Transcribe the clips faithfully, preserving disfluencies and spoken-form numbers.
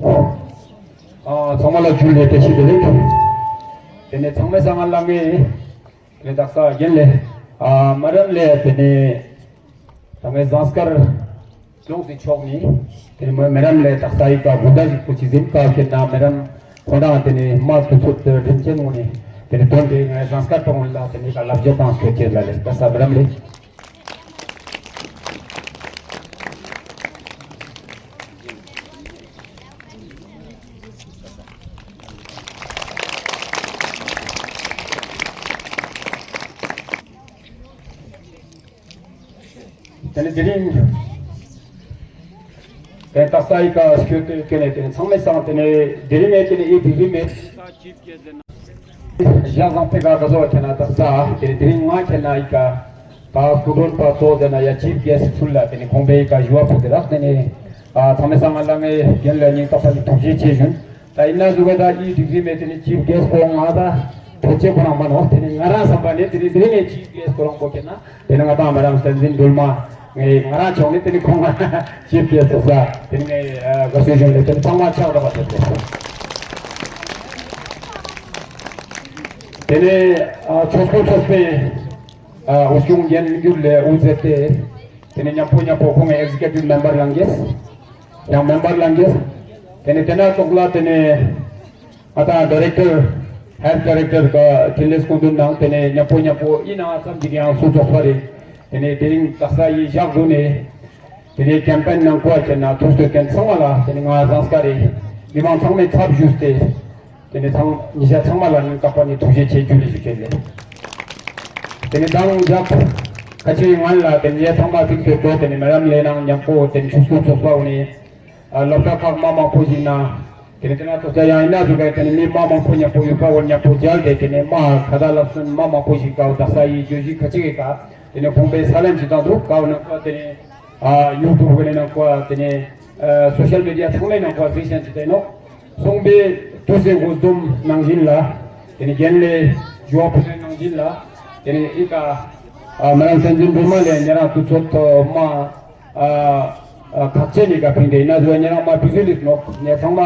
ཨ་ཚང་མ་ལ་ཇུ་ལེ་བཀྲ་ཤིས་བདེ་ལེགས། དེ་ནས་ཚང་མས་སང་ང་ལ་ངས་རེ་དག་ས་རྒན་ལས་ཨ་མ་རམ་ལས་དེ་ནས་ད་ངས་ཟངས་དཀར་ལུང་སྲིད་ཕྱོགས་ནས་དེ་ནས་མ་མེ་རམ་ལས་དག་ས་ཡི་ཀ་བུ་ད་ཞིག་པོ་ཅི་ཟིན་ཀ་ཁྱེད་ན་མེ་རམ་ཁོ་རང་དེ་ནས་མ་དུ་ཚོད་དུ་དྲིན་ཆེན་ངོ་ནས་དེ་ནས་དོན་དེ་ངས་ཟངས་དཀར་གཏོང་ལ་དེ་ནས་ཀ་ལབ་རྒྱ་བཏང་སྐྱོད་ཅེས་ལ་ལས་དག་ས་མེ་རམ་ལས། དེ་ནས་དེ་རིང་དེ་དག་ས་ཡི་ཀ་སྐྱོད་དེ་དེ་ནས་དེ་ནས་ཚང་མས་སང་དེ་ནས་དེ་རིང་ནས་དེ་ནས་ཨེ་དེ་རིང་ནས། ཞག་བཟང་པོའི་ཁ་ཁ་སོ་ཁྱེད་ན་དག་ས་དེ་དེ་རིང་ང་ཁྱེད་ན་ཡི་ཀ་ད་སྐུ་མགྲོན་པ་ཚོ་ཟེར་ན་ཡ་ཅིབ་གེ་སི་ཚུལ་ལ་དེ་ནི་ཁོང་པའི་ཡི་ཀ་ཞུ་བ་ཕུལ་ཏེ་རག་དེ་ནི་ཨ་ཚང་མས་སང་ང་ལ་ངའི་རྒན་ལ་སྙིང་ཐག་པ་ནས་ཐུགས་རྗེ་ཆེ་ཞུ། ད་ཡིན་ན་ཟུ་ག་ད་ཨི་སྒྲིག་རིམ་མེད་དེ་ནི་ཅིབ་གེ་སི་ཁོང་ང་ད་ཐུགས་རྗེ་ཁོ་རང་མ་ནོ་དེ་ནི་ང་རང་བསམ་པ་ནས་དེ་ནི་དེ་ནི་ངའི་ཅིབ་གེ་སི་ཁོ་རང་པོ་ཁྱེད་ན་དེ་ནི་ང་ད་མ་རང་བསྟན་འཛིན་སྒྲོལ་མ་ངའི་ང་རང་ཕྱོགས་ནས་དེ་ནི་ཁོང་ང་ཅིབ་གེ་སི་ས་དེ་ནི་ངའི་དགའ་བསུ་ཞུ་ལས་དེ་ནི་ཚང་མ་ཕྱག་རོགས་པ་དེ་དེ་ནས་ཨ་ཆོས་སྐུ་ཚོགས་པའི་ཨ་དབུ་སྐྱོང་རྒན་མི་འགྱུར་ལས་དབུ་མཛད་དེ། དེ་ནས་མཉམ་པོ་མཉམ་པོ་ཁོང་ཨེག་ཟི་ཀེ་ཊིབ་མེམ་བར་ལངས་ཀྱིས། ཡང་མེམ་བར་ལངས་ཀྱིས། དེ་ནས་དེ་ན་ཙོག་ལ་དེ་ནས་ང་དང་ཌའི་རེག་ཊར་ཧེཌ་ཌའི་རེག་ཊར་ག་ཐིན་ལེ་སྐུ་མདུན་ནང་དེ་ནས་མཉམ་པོ་མཉམ་པོ་ཡིན་ན་ཙམ་ཅིག་ཡང་སུ་ཚོགས་པ་རེད། དེ་ནས་དེ་རིང་དག་ས་ཡི་ཞག་དགུ་ནས། དེ་ནས་ཀེམ་པེན་ནང་བཀོད་བྱས་ན་ཐུགས་སྤྲོ་མཁན་ཚང་མ་ལ་དེ་ནས་ང་ཟངས་དཀར་རེད། མི་མང་ཚང་མས་ཚབ་ཞུས་ཏེ། དེ་ནས་ཚང་ཉི་ཤ་ཚང་མ་ལ་ངས་རྟག་པར་ནས་ཐུགས་རྗེ་ཆེ་ཇུ་ལེ་ཞུ་བྱས་ལས། དེ་ནས་དང་རྒྱབ་ཁ་ཆེའི་ངན་ལ་དེ་ནས་ཚང་མ་ཐུགས་སྤྲོ་དེ་ནས་མེ་རམ་ལས་ནང་མཉམ་པོ་དེ་ནས་ཆུ་སྐུ་ཚོགས་པ་འོ་ནས་ཨ་སློབ་གྲྭ་ཁག་མ་མང་པོ་ཞིག་ན། དེ་ནས་དེ་ན་ཚོགས་བཅར་ཡང་ཡིན་ན་བཟོ་ག་དེ་ནས་མི་མ་མང་པོ་མཉམ་པོ་ཡོད་པ་འོ་མཉམ་པོ་མཇལ་ཏེ་དེ་ནས་མ་ཁ་ད་ལབ་སོན་མ་མང་པོ་ཞིག་ག་བ་དག་ས་ཡི་བརྗོད་གཞི་ཁ་ཆེ་གི་ཀ་དེ་ནས་ཁོང་པའི་ས་ལན་ཅི་དང་འདུག་ག་བ་ན་ཀ་དེ་ནས། ཨ་ཡུ་ཊུབ་གི་ནང་བཀོད་དེ་ནས་ཨ་སོ་ཤལ་མི་ཌི་ཡ་ཚང་མའི་ནང་བཀོད་གཟིགས་ཤན་ཅི་དེ་ནོ། སོང་པའི་དུས་སེ་འགོ་འཛོམས་ནང་བཞིན་ལ་དེ་ནས་རྒན་ལས་ཞུ་བ་ཕུལ་ནང་བཞིན་ལ་དེ་ནས་ཨི་ཀ་ཨ་མ་རང་བསྟན་འཛིན་སྒྲོལ་མ་ལས་ཉེ་རང་དུས་ཚོད་ཐོག་མ་ཨ་ཨ་ཁག་ཆེ་ནི་ཀ་ཕིང་དེ་ཡིན་ན་བཟོ་ཉེ་རང་མ་བི་ཟུ་ལིས་ནོ་ཉེ་ཚང་མ་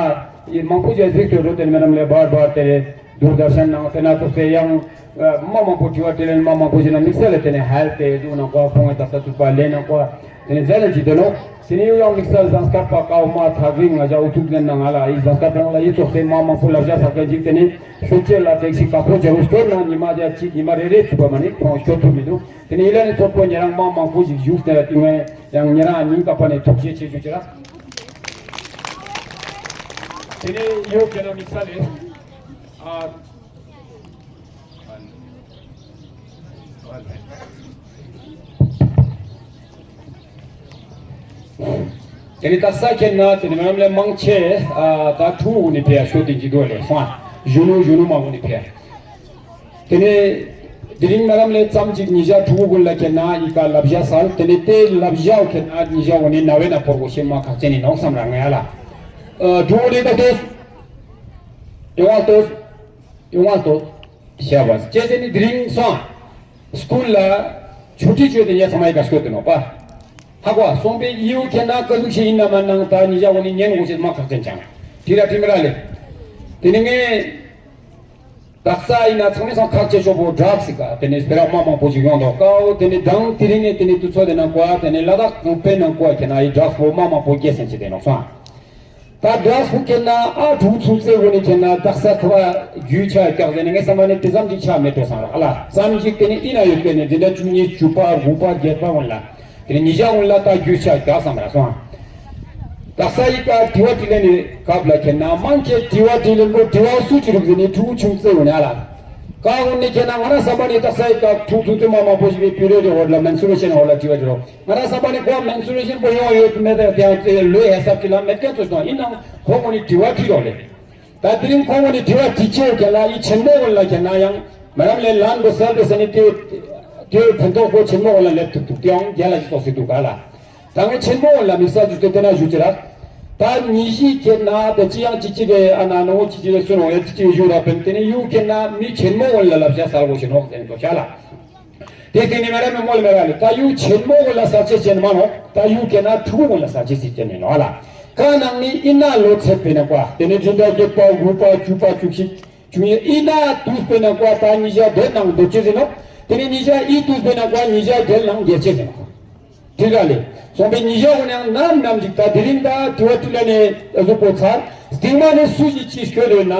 ཡི་མང་པོ་ཅིག་གཟིགས་ཏེ་རུ་དེ་ནས་མ་རང་ལས་བར་བར་དེ་རེད། དུར་དར་ཤན་ནང་དེ་ན་ཚོགས་སེ་ཡང་མ་མང་པོ་དྲི་བ་དྲིས་ལན་མ་མང་པོ་ཞིག་ན་དམིགས་བསལ་ལ་དེ་ནས་ཧལ་ཏེ་གཟུགས་ནང་བཀོད་ཁོང་གི་ད་ལྟ་ཚུགས་པ་ལས་ནང་བཀོད་དེ་ནས་མཛད་ལ་ཅི་དེ་ནོ། དེ་ནས་ཡང་དམིགས་བསལ་ཟངས་དཀར་པ་ཀའོ་མ་ཐག་རིང་ང་ཞའོ་ཐུག་ལེན་ནང་ང་ལ་ཨི་ཟངས་དཀར་པ་ལ་ཡི་ཚོགས་སེ་མ་མང་པོ་ལབ་བྱ་ས་ཀ་ཅིག་དེ་ནས་ཤོད་ཅེ་ལ་དེག་ཞིག་ཀ་ཁོ་ཅེ་རུ་སྐྱོར་ན་ཉི་མ་རྒྱ་གཅིག་ཉི་མ་རེ་རེ་ཚུགས་པ་མ་ནི་ཁོང་སྐྱོར་ཐུབ་མི་འདུག་དེ་ནས་ཡི་ལ་ནི་ཚོགས་པོ་ཉེ་རང་མ་མང་པོ་ཞིག་བཞུགས་ཏེ་ལ་དེ་ངས་ཡང་ཉེ་རང་ཉིན་ཀ་པ་ནས་ཐུགས་རྗེ་ཆེ་ཞུ་ཅེ་ལ། དེ་ནས་ཡོད་ཀྱི་ན་དམིགས་བསལ་ལས། ཨ། དེ་ནི་ད་ས་ཁྱེད་ན་དེ་ནི་མ་ལས་མང་ཆེ་ཨ་ད་ཐུ་འུ་ནི་ཕེ་ཤོ་དེ་ཇི་དོ་ལས་སོང་ཨ་གཞོན་ནུ་གཞོན་ནུ་མ་འུ་ནི་ཕེ། དེ་ནི་དེ་རིང་མ་ལམ་ལས་ཙམ་ཅིག་ཉི་ཤ་ཕྲུ་གུ་ཀུན་ལ་ཁྱེད་ན་ཡི་ག་ལབ་བྱ་སལ་དེ་ནི་དེ་ལབ་བྱ་ཁྱེད་ན་ཉི་ཤ་འུ་ནི་ན་བའི་ན་ཕོར་གོ་ཤེས་མ་ཁག་ཅན་ནི་ནོག་བསམ་ར་ང་ཡ་ལ། ཨ་ཕྲུ་གུ་ནི་ད་ཏོ། ཡོང་བ་ཏོ། ཡོང་བ་ཏོ། བྱས་པ། ཅེས་ཟེར་ནི་དེ་རིང་སོང་། སྐུལ་ལ། ཆུ་ཁྲི་བཅོས་ཏེ་ཉལ་ཚང་མ་ཡི་ག་སྐོར་དུ་ནོག་པ། ཧ་གོ་སོང་པའི་ཡིའུ་ཁྱེད་ན་ཀ་ཟུག་ཞིག་ཡིན་ན་མ་ནང་ད་ཉི་ཞག་འོ་ནི་ཉན་འོ་ཞེས་མ་ཁག་ཅན་ཅང་། དྲི་ར་དྲི་མི་ར་ལེ། དེ་ནི་ངས། དག་ས་ཡིན་ན་ཚང་མས་སང་ཁག་ཆེ་ཤོས་པོ་ཌྲག་སི་ཀ་དེ་ནི་སྤེ་ར་མ་མང་པོ་ཞིག་ཡོང་དོ་ཀའོ་དེ་ནི་དང་དེ་རིང་ནས་དེ་ནི་དུས་ཚོད་དེ་ན་ཀོ་ཨ་དེ་ནི་ལ་དྭགས་གོང་སྤེལ་ནང་ཀོ་ཨ་ཁྱེད་ན་ཡི་ཌྲག་སི་པོ་མ་མང་པོ་སྐྱེས་སེང་ཆེ་དེ་ནོག་སོང་། ད་ཌྲག་སི་ཕུ་ཁྱེད་ན་ཨ་དྲུག་ཚུགས་ཚེ་འོ་ནི་ཁྱེད་ན་དག་ས་ཁ་བ་རྒྱུས་ཆ་རྒྱག་ཟེར་ནས་ངས་བསམ་པ་ནི་དེ་ཙམ་གྱིས་ཆ་མེད་དོ་སང་ར་ཨ་ལ་ཙམ་ཞིག་དེ་ནི་ཨི་ན་ཡོད་པས་ནི་འདི་འདྲ་བཅུ་གཉིས་བཅུ་པ་དགུ་པ་བརྒྱད་པ་འོན་ལ་དེ་ནི་ཉི་ཤ་འོན་ལ་ད་རྒྱུས་ཆ་རྒྱག་བསམ་ར་སོང་། དག་ས་ཡི་ཀ་དྲི་བ་དྲིས་ལན་ནི་སྐབས་ལ་ཁྱེད་ན་མང་ཆེ་དྲི་བ་དྲིས་ལན་པོ་དྲི་བ་སུ་ཅི་རུག་ཟེར་ནི་ཕྲུ་གུ་ཆུང་ཚེ་འོ་ནི་ཨ་ལ་ཀ་འོ་ནི་ཁྱེད་ན་ང་ར་བསམ་པ་ནི་དག་ས་ཡི་ཀ་ཕྲུ་གུ་ཚུགས་ཚེ་མ་མང་པོ་ཞིག་གི་པི་རེ་ཌི་འོ་ལ་མེན་སུ་རེ་ཤན་འོ་ལ་དྲི་བ་དྲི་རོགས། ང་རང་བསམ་པ་ནི་ཁོ་མེན་སུ་རེ་ཤན་པོ་ཡོང་བ་ཡོད་མེད་དང་དེ་ཡང་ལོའི་ཧེ་སབ་ཅིག་ལ་མེད་མཁན་ཚོ་ཞིག་དང་ཡིན་ནའང་ཁོ་ངོ་ནི་དྲི་བ་དྲིས་རོགས་ལེ། ད་དེ་རིང་ཁོ་ངོ་ནི་དྲི་བ་དྲིས་ཆེ་ག་ལ་ཡི་ཆེན་མོ་འོན་ལ་ག་ན་ཡང་མ་རམ་ལས་ལན་པོ་སལ་ཏེ་ས་ནི་དེ་དེ་ཕན་ཐོགས་ཁོ་ཆེན་མོ་འོན་ལ་ལེབ་ཐུབ་ཐུབ་དེ་ཡང་རྒྱལ་ལ་ཞིག་སོགས་སི་འདུག་ག་ལ། ད་ངས་ཆེན་མོ་འོན་ལ་མི་སལ་ཏུ་སྟེ་དེ་ན་ཞུ་ཅི་ར། ད་ཉི་ཤི་ཁྱེད་ན་དེ་ཅི་ཡང་ཅི་ཅི་རེ་ཨ་ན་ནོ་ཅི་ཅི་རེ་སུ་རོ་ཡ་ཅི་ཅི་རེ་ཞུ་ར་པན་དེ་ནི་ཡུ་ཁྱེད་ན་མི་ཆེན་མོ་འོན་ལ་ལབ་བྱ་སལ་གོ་ཞིག་ནོག་ཟེར་ནི་དོ་ཤ་ལ། དེ་སྟེང་ནས་མ་ར་མི་མོལ་མེ་ར་ལེ། ད་ཡུ་ཆེན་མོ་གི་ལ་ས་ཆེ་ཆེན་མ་ནོ། ད་ཡུ་ཀེ་ན་ཕྲུ་གུ་གི་ལ་ས་ཆེ་སི་ཆེན་ནི་ནོ་ཨ་ལ། ཁ་ནང་ནི་ཨི་ན་ལོ་ཚད་པའི་ནང་བ། དེ་ནི་དྲིན་ད་བརྒྱད་པ་དགུ་པ་བཅུ་པ་བཅུ་གཅིག་བཅུ་གཉིས། ཨི་ན་དུས་པའི་ནང་བ་ད་ཉིས་བརྒྱ་བདུན་ནང་འདོད་ཆེ་ཟིན་ནོ། དེ་ནི་ཉིས་བརྒྱ་ཨི་དུས་པའི་ནང་བ་ཉིས་བརྒྱ་བརྒྱད་ནང་བརྒྱད་ཆེ་ཟིན་ནོ། དེ་ག་ལས། སོང་པའི་ཉིས་བརྒྱ་འོ་ནང་ནམ་ནམ་ཅིག་ད་དེ་རིང་ད་དུ་བ་ཏི་ལ་ནས་ཨ་ཟུ་པོ་ཚར། སྟིང་མ་ནས་སུ་ཞིག་ཅིག་སྐྱོད་ཡོད་ན།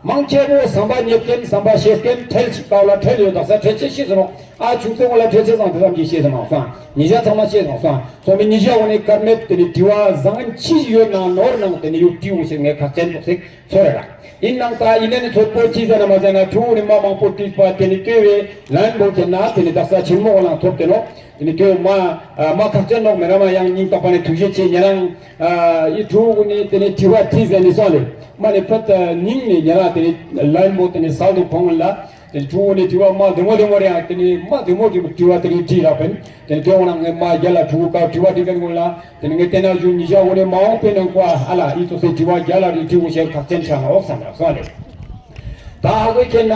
མང་ཆེ་བོ་ཟམ་པ་རྙེད་མཁན་ཟམ་པ་ཤེས་མཁན་ཁྲེལ་ཅིག་ཀའོ་ལ་ཁྲེལ་ཡོད་དག་ས་ཁྲེལ་ཆེ་ཤེས་སོང་། ཨ་ཆུང་ཚེ་ངོ་ལ་ཁྲེལ་ཆེ་ཚང་དེ་ཙམ་གྱིས་ཤེས་སོང་སོང་། ཉིས་བརྒྱ་ཚང་མ་ཤེས་སོང་སོང་། སོང་པའི་ཉིས་བརྒྱ་འོ་ནས་སྐར་མེད་དེ་ནི་དྲི་བ་བཟང་ངན་ཆི་ཞིག་ཡོད་ནང་ནོར་ནང་དེ་ནི་ཡུག་ཏི་འོང་ཞེས་ངས་ཁག་ཅན་འདུག་ཟེར་ཚོར་ར། ཡིན་ནང་ད་ཡིན་ནས་ནི་ཚོད་པོ་ཅི་ཟེར་ན་མ་ཟེར་ན་ཕྲུ་གུ་ནི་མ་མང་པོ་ཏིས་པ་དེ་ནི་ལྟོས་བའི་ལན་པོ་དེ་ན་དེ་ནི་དག་ས་ཆེན་མོ་ག་ལང་ཐོབ་དེ་ནོ། དེ་ནི་ལྟོས་མ་མ་ཁག་ཅན་ནོག་མེ་ར་མ་ཡང་སྙིང་ཏག་པ་ནི་ཐུགས་རྗེ་ཆེ་ཉེ་རང་ཨི་ཕྲུ་གུ་ནི་དེ་ནི་དྲི་བ་ཏི་ཟེར་ནི་སོང་ལེ། མ་ནི་ཕད་སྙིང་ནི་ཉེ་རང་དེ་ནི་ལན་པོ་དེ་ནི་སལ་དུ་ཕོང་ལ། དེ་ཕྲུ་གུ་ནི་དྲི་བ་མ་བདེ་མོ་བདེ་མོ་རེད་ཡང་དེ་ནི་མ་བདེ་མོ་དྲི་བ་དྲི་བ་དེ་ནི་དྲིས་ལ་པན། དེ་ནི་དེ་འོང་ན་ངས་མ་རྒྱ་ལ་ཕྲུ་གུ་ཀ་དྲི་བ་དྲི་མཁན་ཀུན་ལ་དེ་ནི་ངས་བལྟས་ན་གཞུང་ཉི་ཤ་འོ་ནས་མ་འོང་པའི་ནང་ཀ་ཨ་ལ་ཨི་ཚོ་སེ་དྲི་བ་རྒྱ་ལ་རི་དྲི་བ་ཞེས་ཁག་ཅན་ཆགས་ན་འོག་སམ་ལ་སོང་ལེ། ད་ཧ་གོ་ཁྱེད་ན་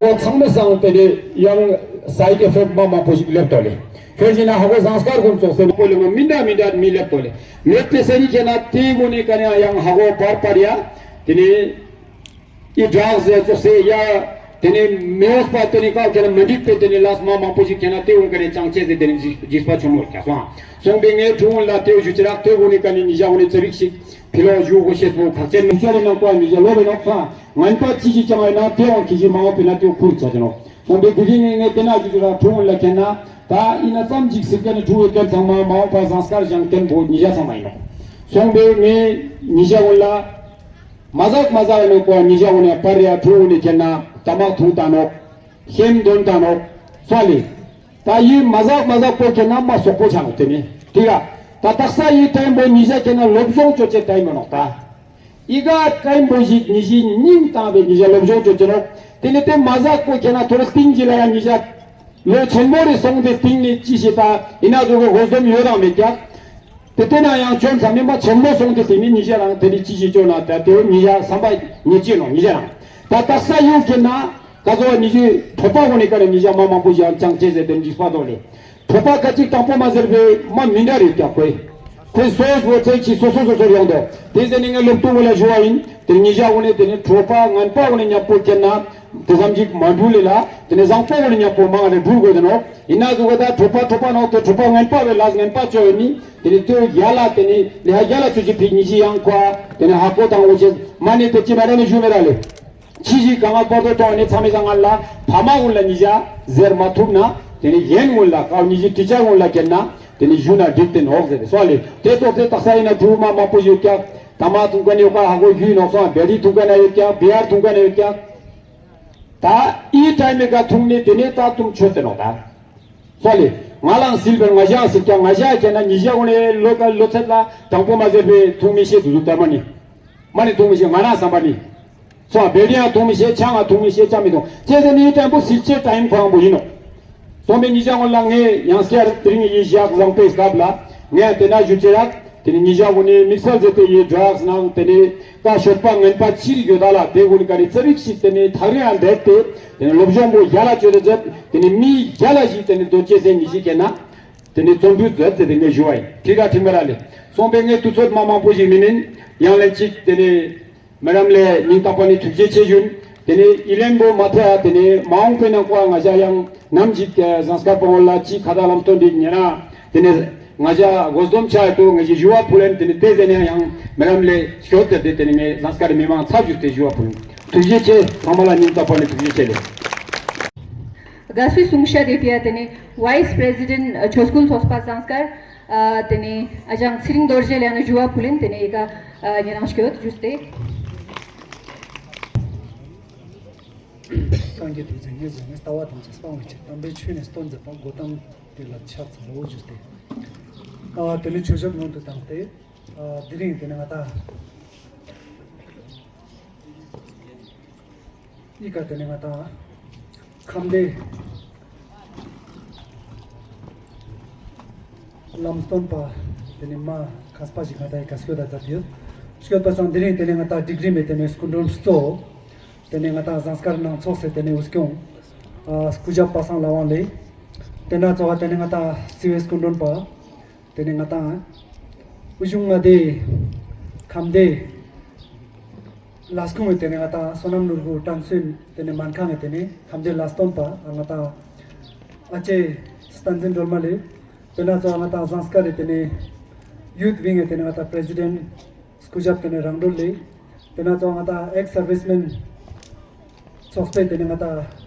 འོ་ཚང་མ་སང་དེ་ནི་ཡང་སའིད་ཨེ་ཕེག་མ་མང་པོ་ཞིག་སླེབས་དོ་ལེ། ཁྱེད་ཀྱིས་ན་ཧ་གོ་ཟངས་དཀར་ཀུན་ཚོགས་སེ་ནི་པོ་ལེ་མ་མི་འདྲ་མི་འདྲ་མི་སླེབས་དོ་ལེ། མེད་པའི་སེ་ནི་ཁྱེད་ན་དེའི་གོ་ནས་ཀ་ནས་ཡང་ཧ་གོ་པར་པར་ཡ་དེ་ནི། ཨི་ཌག་ཟེར་ཙོགས་སེ་ཡ། དེ་ནས་མེ་འོས་པ་དེ་ནས་ཀ་ཁྱེད་ན་མི་འགྲིག་པའི་དེ་ནས་ལས་མ་མང་པོ་ཞིག་ཁྱེད་ན་དེ་འོང་ཀ་ནས་ཅང་ཅེ་ཟེར་དེ་ནས་འཇིགས་པ་ཆུང་མོ་རྒྱ་སོང་། སོང་པའི་ངའི་ཕྲུ་གུ་ལ་དེ་ཞུ་ཅི་རག་དེ་གོ་ནས་ཀ་ནས་ཉི་ཤ་འོ་ནས་ཙ་བིག་ཞིག་ཕི་ལོག་ཞུ་གོ་ཤེས་པོ་ཁག་ཅན་མི་ཅོ་རེ་ནང་ཀ་ཉི་ཤ་ལོ་རེ་ནོག་སོང་། ངན་པ་ཅི་ཞིག་ཀྱང་ཡིན་ན་དེ་འོང་ཁྱི་ཞིག་མ་འོང་པའི་ན་དེ་ཁུར་ཆ་ཅི་ནོག་སོང་པའི་དེ་རིང་ངས་དེ་ན་ཞུ་ཅི་རག་ཕྲུ་གུ་ལ་ཁྱེད་ན་ད་ཡིན་ན་ཙམ་ཅིག་ཟེར་ཀ་ནས་ཕྲུ་གུའི་སྟོན་ཚང་མ་མ་འོང་པ་ཟངས་དཀར་ཞང་སྟོན་པོ་ཉི་ཤ་ཚང་མ་ཡིན་ནོག་སོང་པའི་ངའི་ཉི་ཤ་འོ་ལ། མ་ཟག་མ་ཟག་ནི་ཀོ་ཉི་ཤ་འོ་ནས་པར་ཡ་ཕྲུ་གུ་ནི་ཁྱེད་ན་ཏ་མག་འཐུང་ད་ནོག་ཤེམ་འདོན་ད་ནོག་སོ་ལེ། ད་ཡི་མ་ཟག་མ་ཟག་པོ་ཁྱེད་ན་མ་སོག་པོ་ཆགས་དེ་ནི་དེ་ག་ད་དག་ས་ཡི་ཐེན་པོ་ཉི་ཤ་ཁྱེད་ན་སློབ་སྦྱོང་ཅོ་ཅེ་ཏའི་མ་ནོག་ད། ཡི་ག་ཐེན་པོ་ཞིག་ཉི་ཤི་སྙིང་བཏང་བའི་ཉི་ཤ་སློབ་སྦྱོང་ཅོ་ཅེ་ནོག་དེ་ནི་དེ་མ་ཟག་པོ་ཁྱེད་ན་ཐོ་རེ་སྟིང་གི་ལ་ཡ་ཉི་ཤ་ལོ་ཆེན་མོ་རེ་སོང་དེ་སྟིང་ནི་ཅི་ཞིག་ད་ཡིན་ན་ཟོ་གོ་གོ་སྡོམ་ཡོད་དང་མེད་ཀྱག་དེ་ལྟས་ན་ཡང་ཁྱོད་ཚང་མས་མ་ཆེན་མོ་སོང་དེ་དེ་ནི་ཉི་ཤ་རང་དེ་ནི་ཅི་ཞིག་ཅོ་ན་ད་དེ་ཉི་ཤ་བསམ་པ་ཉེ་ཅི་ནོ་ཉི་ཤ་རང་ད་ད་ས་ཡོད་ཀྱི་ན་ག་ཚོ་ཉི་ཤུ་ཁྲོ་པ་གོ་ནི་ཀ་ནི་ཉི་ཤ་མ་མང་པོ་ཞིག་ཡང་ཅང་ཅེ་ཟེར་དེ་འཇིགས་པ་དོ་ལེ། ཁྲོ་པ་ཁ་ཅིག་དང་པོ་མ་ཟེར་བའི་མ་མི་འདྲ་རེད་ཀྱག་ཁོས། ཁོས་སོ་སོ་ཚེ་ཆི་སོ་སོ་སོ་སོར་ཡོང་དོ། དེ་ཟེར་ནི་ངས་སློབ་སྟོན་གོ་ལ་ཞུ་བ་ཡིན། དེ་ཉི་ཤ་གོ་ནི་དེ་ནི་ཁྲོ་པ་ངན་པ་གོ་ནི་ཉག་པོ་ཁྱེར་ན། དེ་ཙམ་ཅིག་མ་འགྲུལ་ལེ་ལ། དེ་ནས་བཟང་པོ་བོ་ནི་ཉག་པོ་མང་ནས་འགྲུལ་དགོས་དེ་ནོ། ཡིན་ན་ཟུག་ག་ད་གྲོད་པ་གྲོད་པ་ནོ་དེ་གྲོད་པ་ངན་པ་བའི་ལ་ངན་པ་བཅོས་ནི། དེ་ནི་ཏེ་རྒྱ་ལ་དེ་ནི་ལེ་ཧ་རྒྱ་ལ་ཚུ་ཅི་ཕིག་ཉི་ཤི་ཡང་ཁོ་ཨ། དེ་ནི་ཧ་གོ་དང་འོ་ཅེ་མ་ནི་དེ་ཅི་མ་ར་ནི་ཞུ་མེ་ར་ལེ། ཆི་ཞིག་གང་ང་པོ་དོ་ཏོ་ནི་ཚ་མི་ཚ་ང་ལ་ཕ་མ་གུན་ལ་ཉི་ཤ་ཟེར་མ་ཐུབ་ན། དེ་ནི་ཡན་གུན་ལ་ཀའོ་ཉི་ཤི་ཏི་ཅར་གུན་ལ་ཁྱེར་ན། དེ་ནི་ཞུ་ན་འགྲིག་དེ་ནོག་ཟེར་སོ་ལེ། དེ་ཚོ་དེ་དག་ས་ཡིན་ན་ཕྲུ་གུ་མ་མང་པོ་ཡོད་ཀྱག་ད་མ་ཐུང་ཀ་ནི་ཡོད་ཀ་ཧ་གོ་ཞུ་ནོག་སོང་བེ་རི་ཐུང་ཀ་ན་ཡོད་ཀྱག་བེ་ཡར་ཐུང་ཀ་ན་ཡོད་ཀྱག་ད་ཨི་ཏྲའི་མི་ག་ཐུང་ནི་དེ་ནི་ད་ཐུང་ཆོད་དེ་ནོ་ད། སོ་ལེ། ང་ལང་སིལ་བེར་ང་ཞག་སིལ་ཀྱང་ང་ཞག་ཁྱེད་ན་ཉི་ཞག་འོ་ནི་ལོ་ཀ་ལོ་ཚད་ལ་དང་པོ་མ་ཟེར་བའི་ཐུང་མི་ཤེས་དུ་དུ་ད་མ་ནི། མ་ནི་ཐུང་མི་ཤེས་ང་རང་བསམ་པ་ནི། སོ་བེ་ལི་ཡང་ཐུང་མི་ཤེས་ཆ་ང་ཐུང་མི་ཤེས་ཆ་མི་ཐུང་ཅེས་ཟེར་ནི་ཨི་ཏྲའི་པོ་སིལ་ཅེ་ཏའིམ་ཁོ་རང་པོ་ཡིན་ནོ། སོང་པའི་ཉི་ཞག་སྔོན་ལ་ངས་ཡང་སྐྱར་དེ་རིང་ཡིན་ཞག་བཟང་པོའི་སྐབས་ལ་ངས་དེ་ན་ཞུ་ཅེ་རག་དེ་ནི་ཉི་ཞག་འོ་ནི་དམིགས་བསལ་མཛད་དེ་ཡི་ཌྲག་སི་ནང་དེ་ནི་ཀ་ཤོད་པ་ངན་པ་ཅི་རིགས་ཡོད་ད་ལ་དེ་འོ་ནི་ཀ་ནི་ཙ་རིགས་ཤིག་དེ་ནི་ཐག་རིང་ཡང་བསྡད་དེ་དེ་ནི་སློབ་སྦྱོང་པོ་རྒྱ་ལ་བཅོས་ཏེ་མཛད་དེ་ནི་མི་རྒྱ་ལ་ཞིག་དེ་ནི་རྡོ་ཅེ་ཟེར་ཉི་ཞིག་ཁྱེད་ན་དེ་ནི་རྩོམ་འབུལ་མཛད་དེ་དེ་ངས་ཞུ་བ་ཡིན། ཁྲི་ཀ་ཁྲི་མ་ར་ལེ། སོང་པའི་ངས་དུས་ཚོད་མ་མང་པོ་ཞིག་མི་མིན་ཡང་ལན་གཅིག་དེ་ནི། མེ་ཌམ་ལེ་སྙིང་ཐག་པ་ནས་ཐུགས་རྗེ་ཆེ་ཞུ། དེ་ནས་ཨི་ལན་པོ་མ་ཐེ་ཡ་དེ་ནས་མ་འོངས་པའི་ནང་ཀོ་ང་ཞ་ཡང་ནམ་ཞིག་ཟངས་དཀར་པོ་ལ་ཅི་ཁ་ད་ལམ་སྟོན་འདི་ཉེ་རང་དེ་ནས་ང་ཞ་དགོས་སྡོམ་ཆ་ཡ་ཏོ་ང་ཞི་ཞུ་བ་ཕུལ་ལེན་དེ་ནས་དེ་ཟེར་ནས་ཡང་མེ་ཌམ་ལེ་ཞོ་དེ་དེ་དེ་ནས་ངས་ཟངས་དཀར་མི་མང་ཚབ་ཞུ་སྟེ་ཞུ་བ་ཕུལ། ཐུགས་རྗེ་ཆེ། ཚང་མ་ལ་སྙིང་ཐག་པ་ནས་ཐུགས་རྗེ་ཆེ་ལེ། དགའ་བསུའི་གསུང་བཤད་དེ་ཕི་ཡ་དེ་ནས་ཝའི་སི་པི་རེ་སི་ཌེན་ཊི་ཆོས་སྐུལ་ཚོགས་པ་ཟངས་དཀར། ཨ་དེ་ནས་ཨ་ཅང་ཚེ་རིང་རྡོ་རྗེ་ལ་ཡང་ཞུ་བ་ཕུལ་ལེན་དེ་ནས་ཡི་ག་ཉེ་རང་སྐྱོད་ཞུས་ཏེ། སངས་རྒྱས་ཐུགས་རྗེ་ངས་བཟུང་ནས་ལྟ་བ་ཐམས་ཅད་སྤང་བའི་ཕྱིར་དམ་པའི་ཆོས་ནི་སྟོན་མཛད་པ་སྒོ་དང་དེ་ལ་ཕྱག་འཚལ་ལོ་ཞུས་ཏེ། ཨ་དེ་ནས་ཆོས་ཞབས་སྔོན་དུ་བཏང་སྟེ། ཨ་དེ་རིང་དེ་ནས་ང་ད། གཉིས་ཀ་དེ་ནས་ང་དང་ཁམས་བདེ་ལམ་སྟོན་པ་དེ་ནས་མ་མཁས་པ་ཞིག་ང་དང་ཡི་ག་སྐྱོད་ད་མཛད་ཡོད། སྐྱོད་པ་སང་དེ་རིང་དེ་ནས་ང་དང་ཌིག་རི་མེད་དེ་ནས་སྐུ་མགྲོན་གཙོ་དེ་ནས་ང་དང་ཟངས་དཀར་ནང་ཚོགས་སེ་དེ་ནས་འུ་སྐྱོང་སྐུ་ཞབས་པ་སངས་ལ་དབང་ལེ། དེ་ན་གཙོ་བ་དེ་ནས་ང་དང་སི་ཝེ་སྐུ་མགྲོན་པ། དེ་ནས་ང་དང་། དབུ་གཞུང་ལྔ་སྡེ། ཁམས་སྡེ་ལས་ཁུངས་ཀྱི་དེ་ནས་ང་ཏང་བསོད་ནམས་ནོར་བུ་དྲན་གསོའི་དེ་ནས་སྨན་ཁང་གི་དེ་ནས་ཁམས་སྡེ་ལས་དོན་པ་ང་ཏང་ཨ་ཅེ་བསྟན་འཛིན་སྒྲོལ་མ་ལགས། དེ་ན་ཚོ་ང་ཏང་ཟངས་དཀར་རི་དེ་ནས་ཡུཐ་ཝིང་གི་དེ་ནས་ང་ཏང་པྲེ་སི་ཌེན་ཊི་སྐུ་ཞབས་དེ་ནས་རང་གྲོལ་ལགས། དེ་ན་ཚོ་ང་ཏང་ཨེགས་སར་ཝིས་མེན་ཚོགས་པའི་དེ་ནས་ང་ཏང་